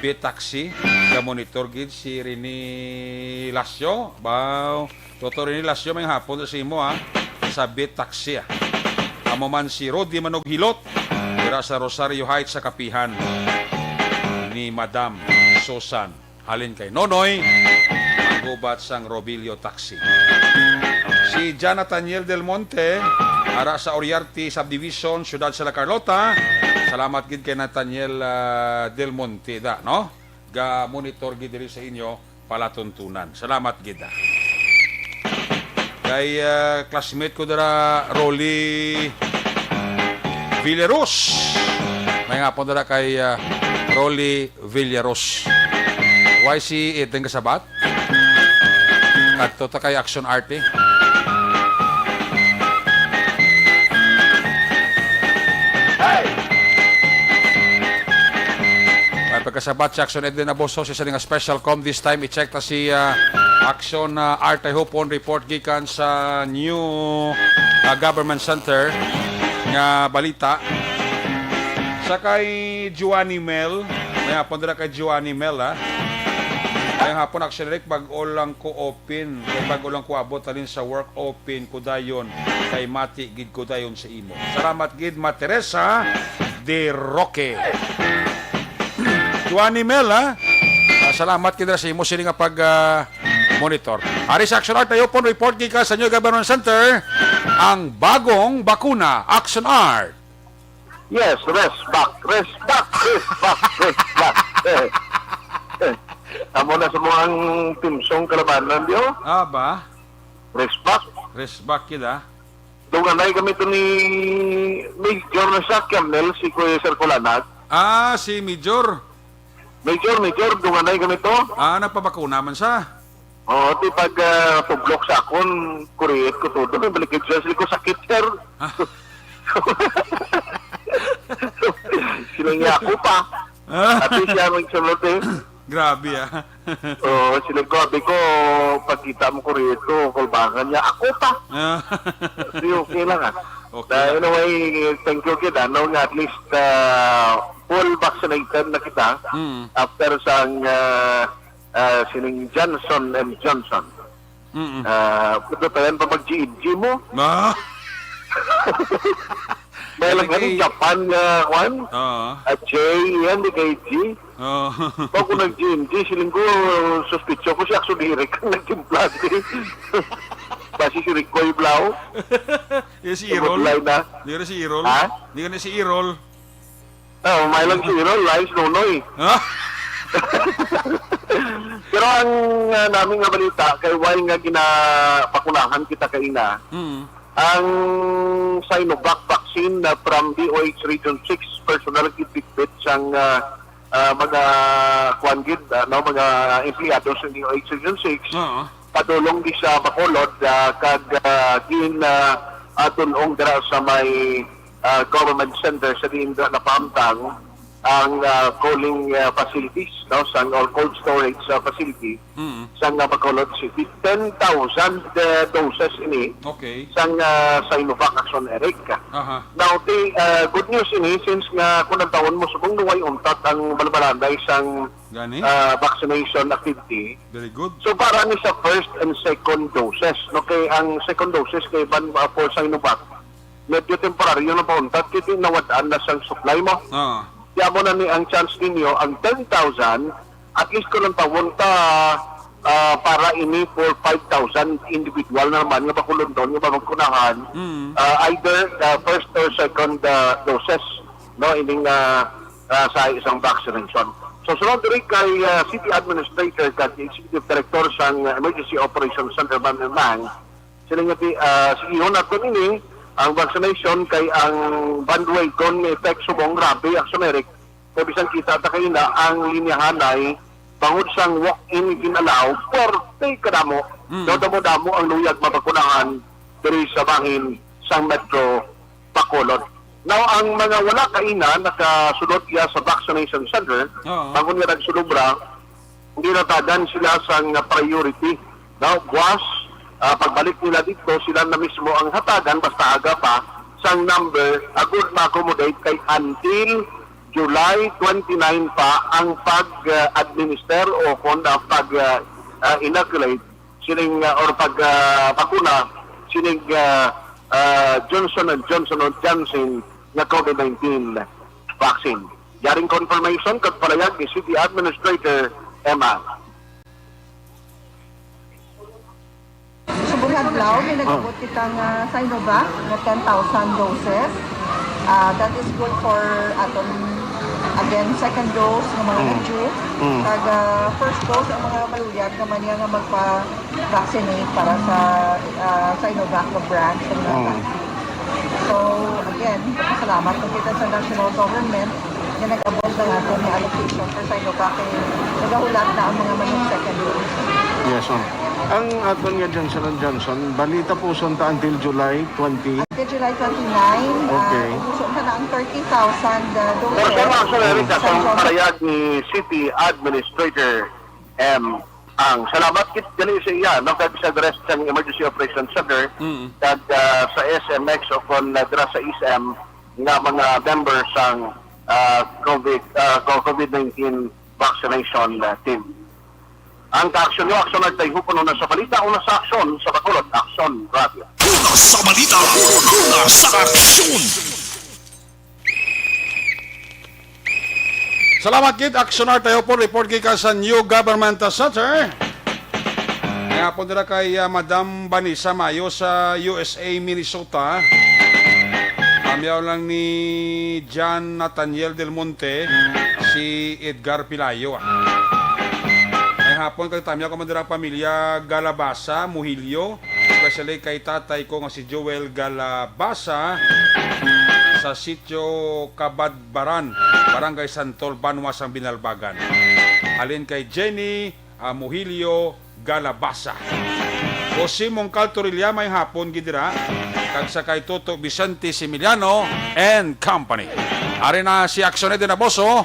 Bit Taxi, ka monitor gid si Rene Lasio. Baw, Toto Rene Lasio, mayong hapon sa imo, ah, sa Bit Taxi, ah. Amo man si Rudy Manughilot, dira sa Rosario Heights sa Kapihan ni Madam Susan. Halin kay Nonoy, ang gubat sang Robilio Taxi. Si John Nathaniel Del Monte, ara sa Oriarte Subdivision, Siyudad sa La Carlota. Salamat gid kay Nathaniel, ah, Del Monte da, no? Ga monitor gid diri sa inyo palatuntunan. Salamat gid, ah. Kay, ah, classmate ko dira, Rolly Villaros. May nga po dira kay, ah, Rolly Villaros. Y C Eden Kasabat. Kadto ta kay Action Arte. May pagkasabat si Action Eden Aboso, siya sini nga special com. This time, i-check ta si, ah, Action, ah, Arte Hopon, report gikan sa new, ah, government center nga balita. Sa kay Giovanni Mel, may hapon dira kay Giovanni Mel, ha? May hapon, Action Eric, bag-o lang ko open, kay bag-o lang ko abot halin sa work, open ko dayon, kay mati gid ko dayon sa imo. Salamat gid, Ma Teresa de Roque. Giovanni Mel, ha? Ah, salamat gid sa imo sini nga pag, ah, monitor. Ari sa Action Art, tayo pon report gikan sa New Government Center, ang bagong bakuna, Action Art. Yes, rest back, rest back, rest back, rest back. Eh, eh. Amo na sa mga theme song kalabanan, di, oh. Ah, ba? Rest back. Rest back, yun, ah. Dunganay kami to ni Major na siya, Colonel, si Kuya Sir Kulanag. Ah, si Major. Major, Major, dunganay kami to. Ah, nagpabakuna man siya. Oo, ti pag, ah, tublok sa akon, kuriyet ko todo. May balikid siya, sila ko sakit, sir. Ah. Sila niya ako pa. Ah. Ati siya magsunod eh. Grabe, ah. Oo, sila ko, abi ko, pagkita mo kuriyet ko, kulbangan niya, ako pa. Ah. Di okay lang, ah. Okay Na, lang. Anyway, thank you, kid, ano, nga at least, ah, full vaccinated na kita Mm. after sang, ah, ah, sining Johnson and Johnson. Mm-mm. Ah, pagkatayan pa mag-G and G mo? Ah. Dahil Hindi lang kay Japan nga, kwan? Oo. Ah, J, yan, di kay G. Oo. Pag ko nag-G and G, siling ko, suspitso ko siya, actually, Rick ang nagtimpla, di. Basi si Rick Boy Blau. Yung si Errol? Modulay na. Di ka na si Errol? Ha? Di ka na si Errol? Oh, may lang si Errol, lain si Nonoy. Ha? Pero ang, ah, namin nga balita, kay while nga ginapakunahan kita kaina, Mm. ang Sinovac vaccine na from D O H Region six personnel gid bitbit sang, ah, ah, mga kuan gid, ano, mga empleyado sa D O H Region six, Oo. padulong di sa Bacolod, ah, kag, ah, gin, ah, ah, dun-ong dira sa may, ah, government center sa diin dira napahamtang ang, ah, cooling, ah, facilities, no, sang, or cold storage, ah, facility Mm. sang, ah, Bacolod City. Ten thousand, ah, doses ini Okay. sang, ah, Sinovac, Action Eric. Aha. Now, the, ah, good news ini since nga kung ang taon mo subong na way untat ang balbalanay sang Gani? ah, vaccination activity. Very good. So, para ni sa first and second doses, no? Kay ang second doses kay ban, ah, for Sinovac, medyo temporaryo na pauntat, kay di nawad-an na sang supply mo. Ah. Kaya mo na ni ang chance ninyo, ang ten thousand, at least kung ang tawon ta, ah, para ini for five thousand individual na naman nga bakulunton nga mapagkunahan, Mm. ah, either, ah, first or second, ah, doses, no? Ining, ah, ah, sa isang vaccination. So, sunod diri kay, ah, City Administrator kag Executive Director sang Emergency Operations Center, Ma'am Mang, sila nga ti, ah, sige, yun nato nini, ang vaccination kay ang bandwagon may effect subong grabe, Action Eric, kay bisan kita ta kaina ang linyahanay, bangod sang walk-in gin-allow, puwerte kadamo, Mm. daw damo-damo ang luyag mabakunahan diri sa bahin sang Metro Bacolod. Now, ang mga wala kaina nakasulod iya sa vaccination center, Oo. bangod nga nagsulubra, ginhatagan sila sang priority. Now, buwas, ah, pagbalik nila dito, sila na mismo ang hatagan, basta aga pa, sang number, agud ma-accommodate kay until July twenty-nine pa ang pag-administer o kung na pag, ah, ah, inoculate sining, ah, or pag, ah, bakuna sining, ah, ah, Johnson and Johnson o Janssen nga COVID nineteen vaccine. Yaring confirmation kag palayag ni City Administrator Emma. Subong adlaw, may nag-abot kita nga Sinovac nga ten thousand doses. Ah, that is good for aton, again, second dose nga mga Mm. na-due. Mm. Kag, ah, first dose ang mga maluyag naman niya nga magpa-vaccinate para sa, ah, Sinovac nga brand nga Mm. vaccine. So, again, salamat na kita sa national government nga nag-abot Sa aton nga allocation for Sinovac, eh, nagahulat na ang mga manufacturer. Yes, ma'am. Ang aton nga Johnson and Johnson, balita po, sunta until July twenty. Until July twenty-nine, ah, Okay. Ubuson pa na ang thirty thousand, ah, doses. Pero, pero, actually, Eric, sa Johnson. Ang pahayag ni City Administrator M. Ang, salamat kit gali sa iya, no, kag sa the rest sang Emergency Operations Center, Mm. kag, ah, sa S M X o kon, ah, dira sa S M nga mga members sang, ah, COVID, ah, co-, COVID nineteen vaccination, ah, team. Ang kaaksyon nyo, aksyon na tayo, kuno na sa balita, una sa aksyon, sa Bacolod, Aksyon Radio. Una sa balita, una sa aksyon. Salamat gid, Aksyonar Tayo po, report gikan sa New Government Center. May hapon dira kay, ah, Madam Vanessa Mayo sa U S A, Minnesota. Kamyaw lang ni John Nathaniel Del Monte, si Edgar Pilayo, ah. May hapon kay tamyaw ka man dira pamilya Galabasa, Muhilyo, especially kay tatay ko nga si Joel Galabasa sa Sitio Kabadbaran, Barangay Santol, Banwa sang Binalbagan. Halin kay Jenny, ah, Muhilio Galabasa. Jose Mongcal Torilla, may hapon gid dira. Kag sa kay Toto Vicente Similiano and Company. Ari na si Aksyon Eden Aboso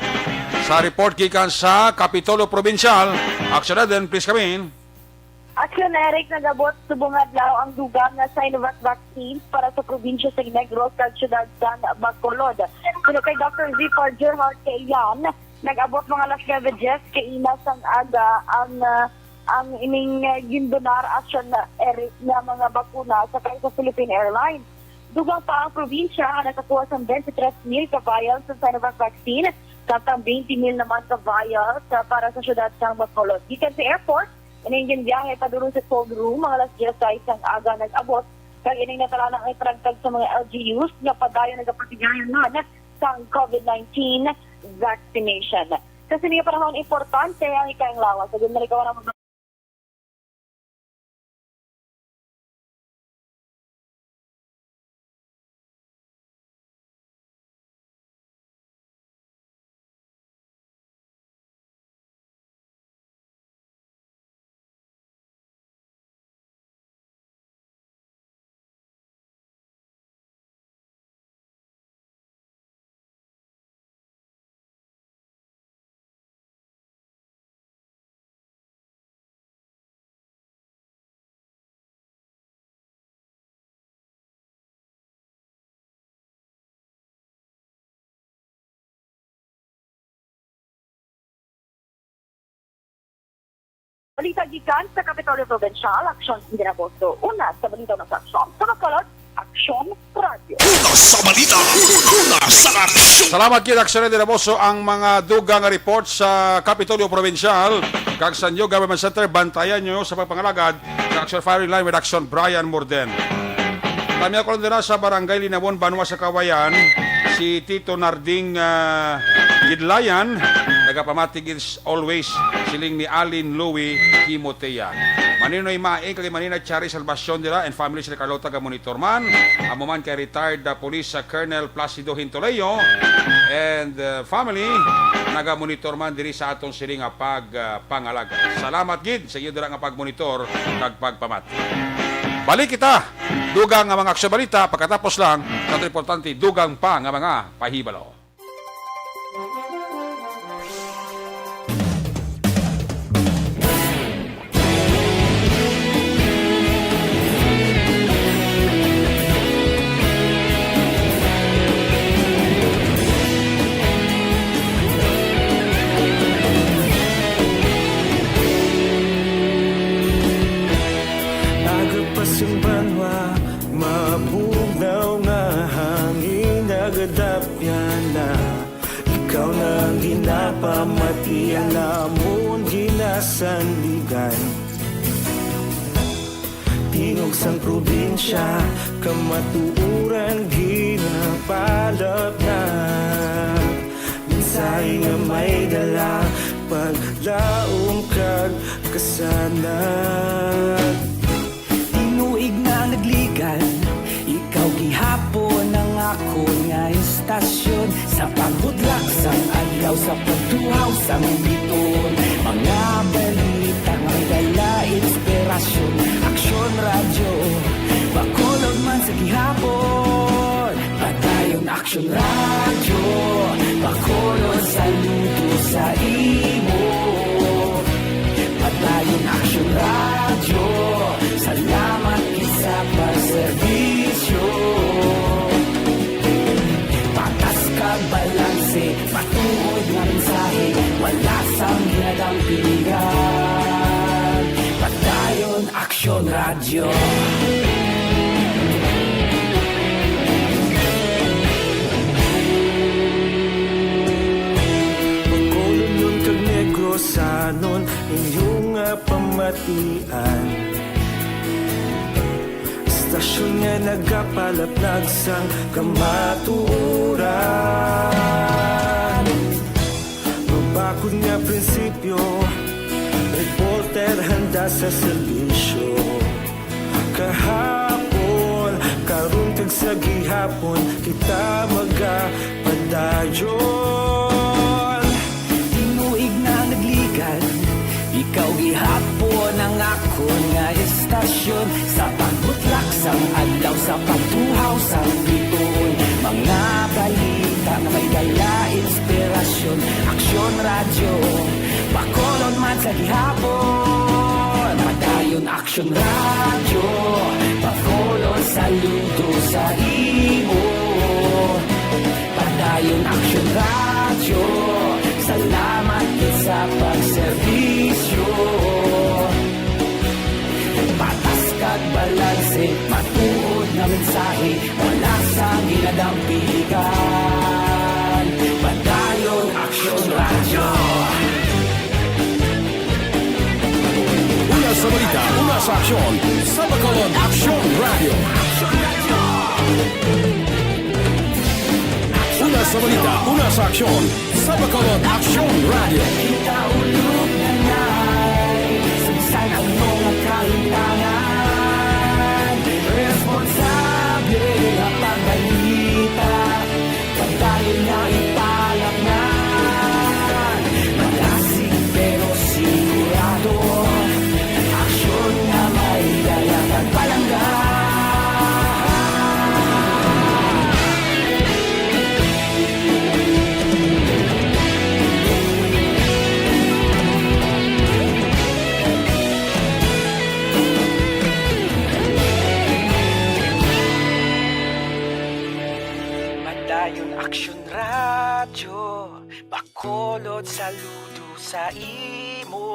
sa report gikan sa Kapitolyo Provincial. Aksyon Eden, please come in. Aksyon Eric, nagabot subong adlaw ang dugang nga Sinovac vaccine para sa probinsya sa Negros kag siyudad sang Bacolod. Suno kay Doctor Zipar Gerhard Kailan, nag-abot mga alas nuebe dies kaina sang aga ang, ah, ang ining, ah, gindonar, Aksyon Eric, nga mga bakuna sakay sa Philippine Airlines. Dugang pa ang probinsya nga nakakuha sang twenty-three mil ka vials sa Sinovac vaccine, samtang twenty mil naman ka vials, ah, para sa siyudad sang Bacolod. Gikan sa airport, ining ginbiyahe padulong sa cold room, mga alas dies sais sang aga nag-abot, kag ining natalana nga ipanagtag sa mga L G Us nga padayon nagapatigayon man sang COVID nineteen vaccination. Sa sini nga panahon, importante ang ikaanglawa sa ginmalikawan ang mga Balita gikan sa Kapitolyo Provincial, Aksyon Indira Boso. Una sa balita, una sa aksyon. Sa Bacolod, Aksyon Radio. Una sa balita, una sa aksyon. Salamat gid, Aksyon Indira Boso, ang mga dugang nga report sa Kapitolyo Provincial kag sa New Government Center. Bantayan nyo sa pagpangalagad sa Aksyon Firing Line with Aksyon Brian Morden. Tamyaw ko lang dira sa Barangay Linawon, Banwa sa Kawayan, si Tito Narding, ah, Gidlayan, nagapamati gid always, siling ni Alin Louie Timotea. Maninoy Maing kag Manina Chari Salvacion dira and family, sila Carlota ga monitor man. Amo man kay retired, ah, police, ah, Colonel Placido Hintoleo and, ah, family, naga monitor man diri sa aton sini nga pag, ah, pangalaga. Salamat gid sa iyo dira nga pagmonitor kag pagpamati. Balik kita, dugang nga mga aksyon balita, pagkatapos lang sa aton importante, dugang pa nga mga pahibalo. Aga pa sing banwa, mabugnaw nga hangin, nagadapyan na. Ikaw na ang ginapamati, ang amon ginasandigan. Tingog sang probinsya, kamatuoran ginapalapnag. Mensahe nga may dala, paglaom kag kasanag. Tinuig na nagligad, ikaw gihapon ang akon nga istasyon. Sa paghudlak sang adlaw, Sa pagtuhaw sang biton, mga balita nga may dala inspirasyon. Aksyon Radyo, Bacolod man sa gihapon. Padayon Aksyon Radyo, Bacolod saludo sa imo. Padayon Aksyon Radyo, salamat gid sa pagserbisyo. Patas kag balanse, matuod nga mensahe, wala sang ginadampigan. Padayon Aksyon Radyo. Bacolodnon kag Negrosanon, inyo nga pamatian. Istasyon nga nagapalatnag sang kamatuoran. Mabakod nga prinsipyo, reporter handa sa serbisyo. Kahapon, karon, kag sa gihapon, kita magapadayon. Tinuig na nagligad, ikaw gihapon ang akon nga istasyon. Sa pagbutlak sang adlaw, sa pagtuhaw sang bituon, mga balita nga may dala inspirasyon. Aksyon Radyo, Bacolod man sa gihapon. Padayon Aksyon Radyo, Bacolod saludo sa imo. Padayon Aksyon Radyo, salamat gid sa pagserbisyo. Patas kag balanse, matuod nga mensahe, wala sang ginadampigan. Padayon Aksyon Radyo. Una sa balita, una sa aksyon, sa Bacolod Aksyon Radyo. Una sa balita, una sa aksyon, sa Bacolod Aksyon Radyo. Kita ulog na nay, sa bisan ano nga kahimtangan, responsable nga pagbalita. Padayon nga ipalatngan, malasig pero sigurado, aksyon nga may dala kag palangga. Padayon Aksyon Radyo, Bacolod saludo sa imo.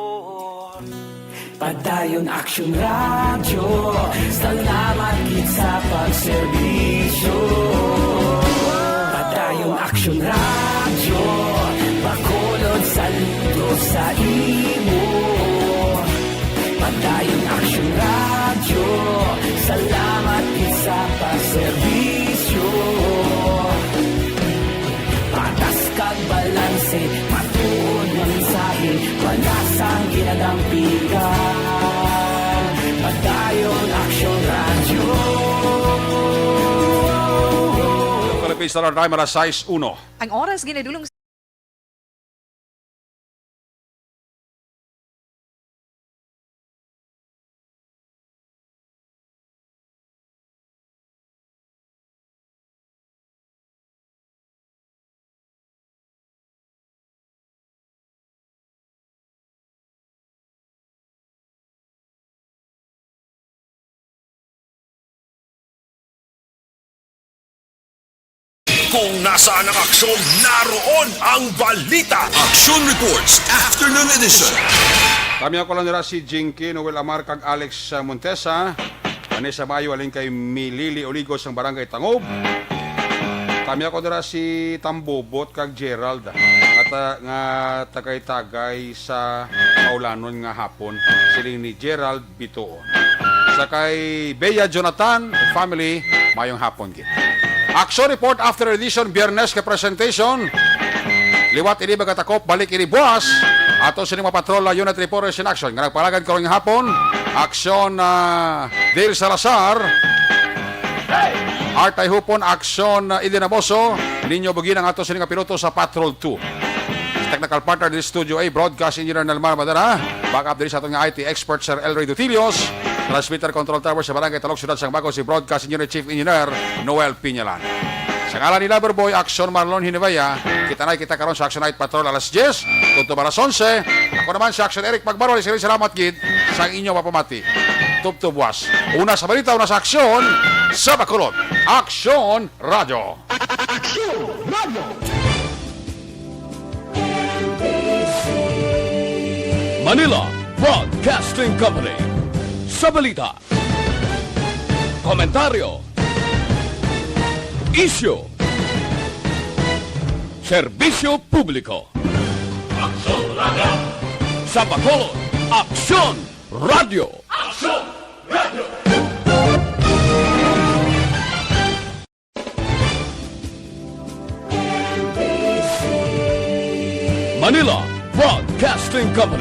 Padayon Aksyon Radyo, salamat gid sa pagserbisyo. Padayon Aksyon Radyo, Bacolod saludo sa imo. Padayon Aksyon Radyo, salamat gid sa pagserbisyo. Patas kag balanse, matuod nga mensahe, wala sang ginadampigan. Padayon Aksyon Radyo. Philippine Standard Time, alas sais uno. Ang oras ginadulong Kung nasaan ang aksyon, naroon ang balita. Action Reports, Afternoon Edition. Kami ako lang nila si Jinky Noel Amar kag Alex, ah, Montesa. Vanessa Mayo, halin kay Milili Oligos sang Barangay Tangob. Kami ako nila si Tambobot kag Gerald, ah, nga ta-, nga tagay-tagay sa maulanon nga hapon, siling ni Gerald Bituon. Sa kay Bea Jonathan and family, mayong hapon gid. Action Report After Edition, Biyernes kay presentation. Liwat ini magatakop, balik ini buwas. Ato sini mga patrol, ah, unit reporters in action nga nagpalagad karong hapon. Aksyon, ah, Dale Salazar. Art Ayhupon, aksyon, ah, Eden Aboso. Ninyo Bugina ang ato sini nga piloto sa Patrol two. Technical partner diri studio ay Broadcast Engineer Nelmar Madara. Backup diri sa aton nga I T expert, Sir Elroy Dutillos. Transmitter control tower sa Barangay Talok, Siyudad sang Bago, si Broadcast Engineer Chief Engineer Noel Piñalan. Sa ngalan ni Loverboy, Action Marlon Hinivaya, kita na kita karon sa Action Night Patrol alas diyes, tubtob alas onse. Ako naman si Action Eric Magbarol, siring salamat gid sa inyo mapamati. Tubtob buwas. Una sa balita, una sa aksyon, sa Bacolod. Action Radio. Action Radio. Manila Broadcasting Company. Sa balita, komentaryo, isyu, serbisyo publiko. Aksyon Radio. Sa Bacolod, Aksyon Radio. Aksyon Radio. Manila Broadcasting Company.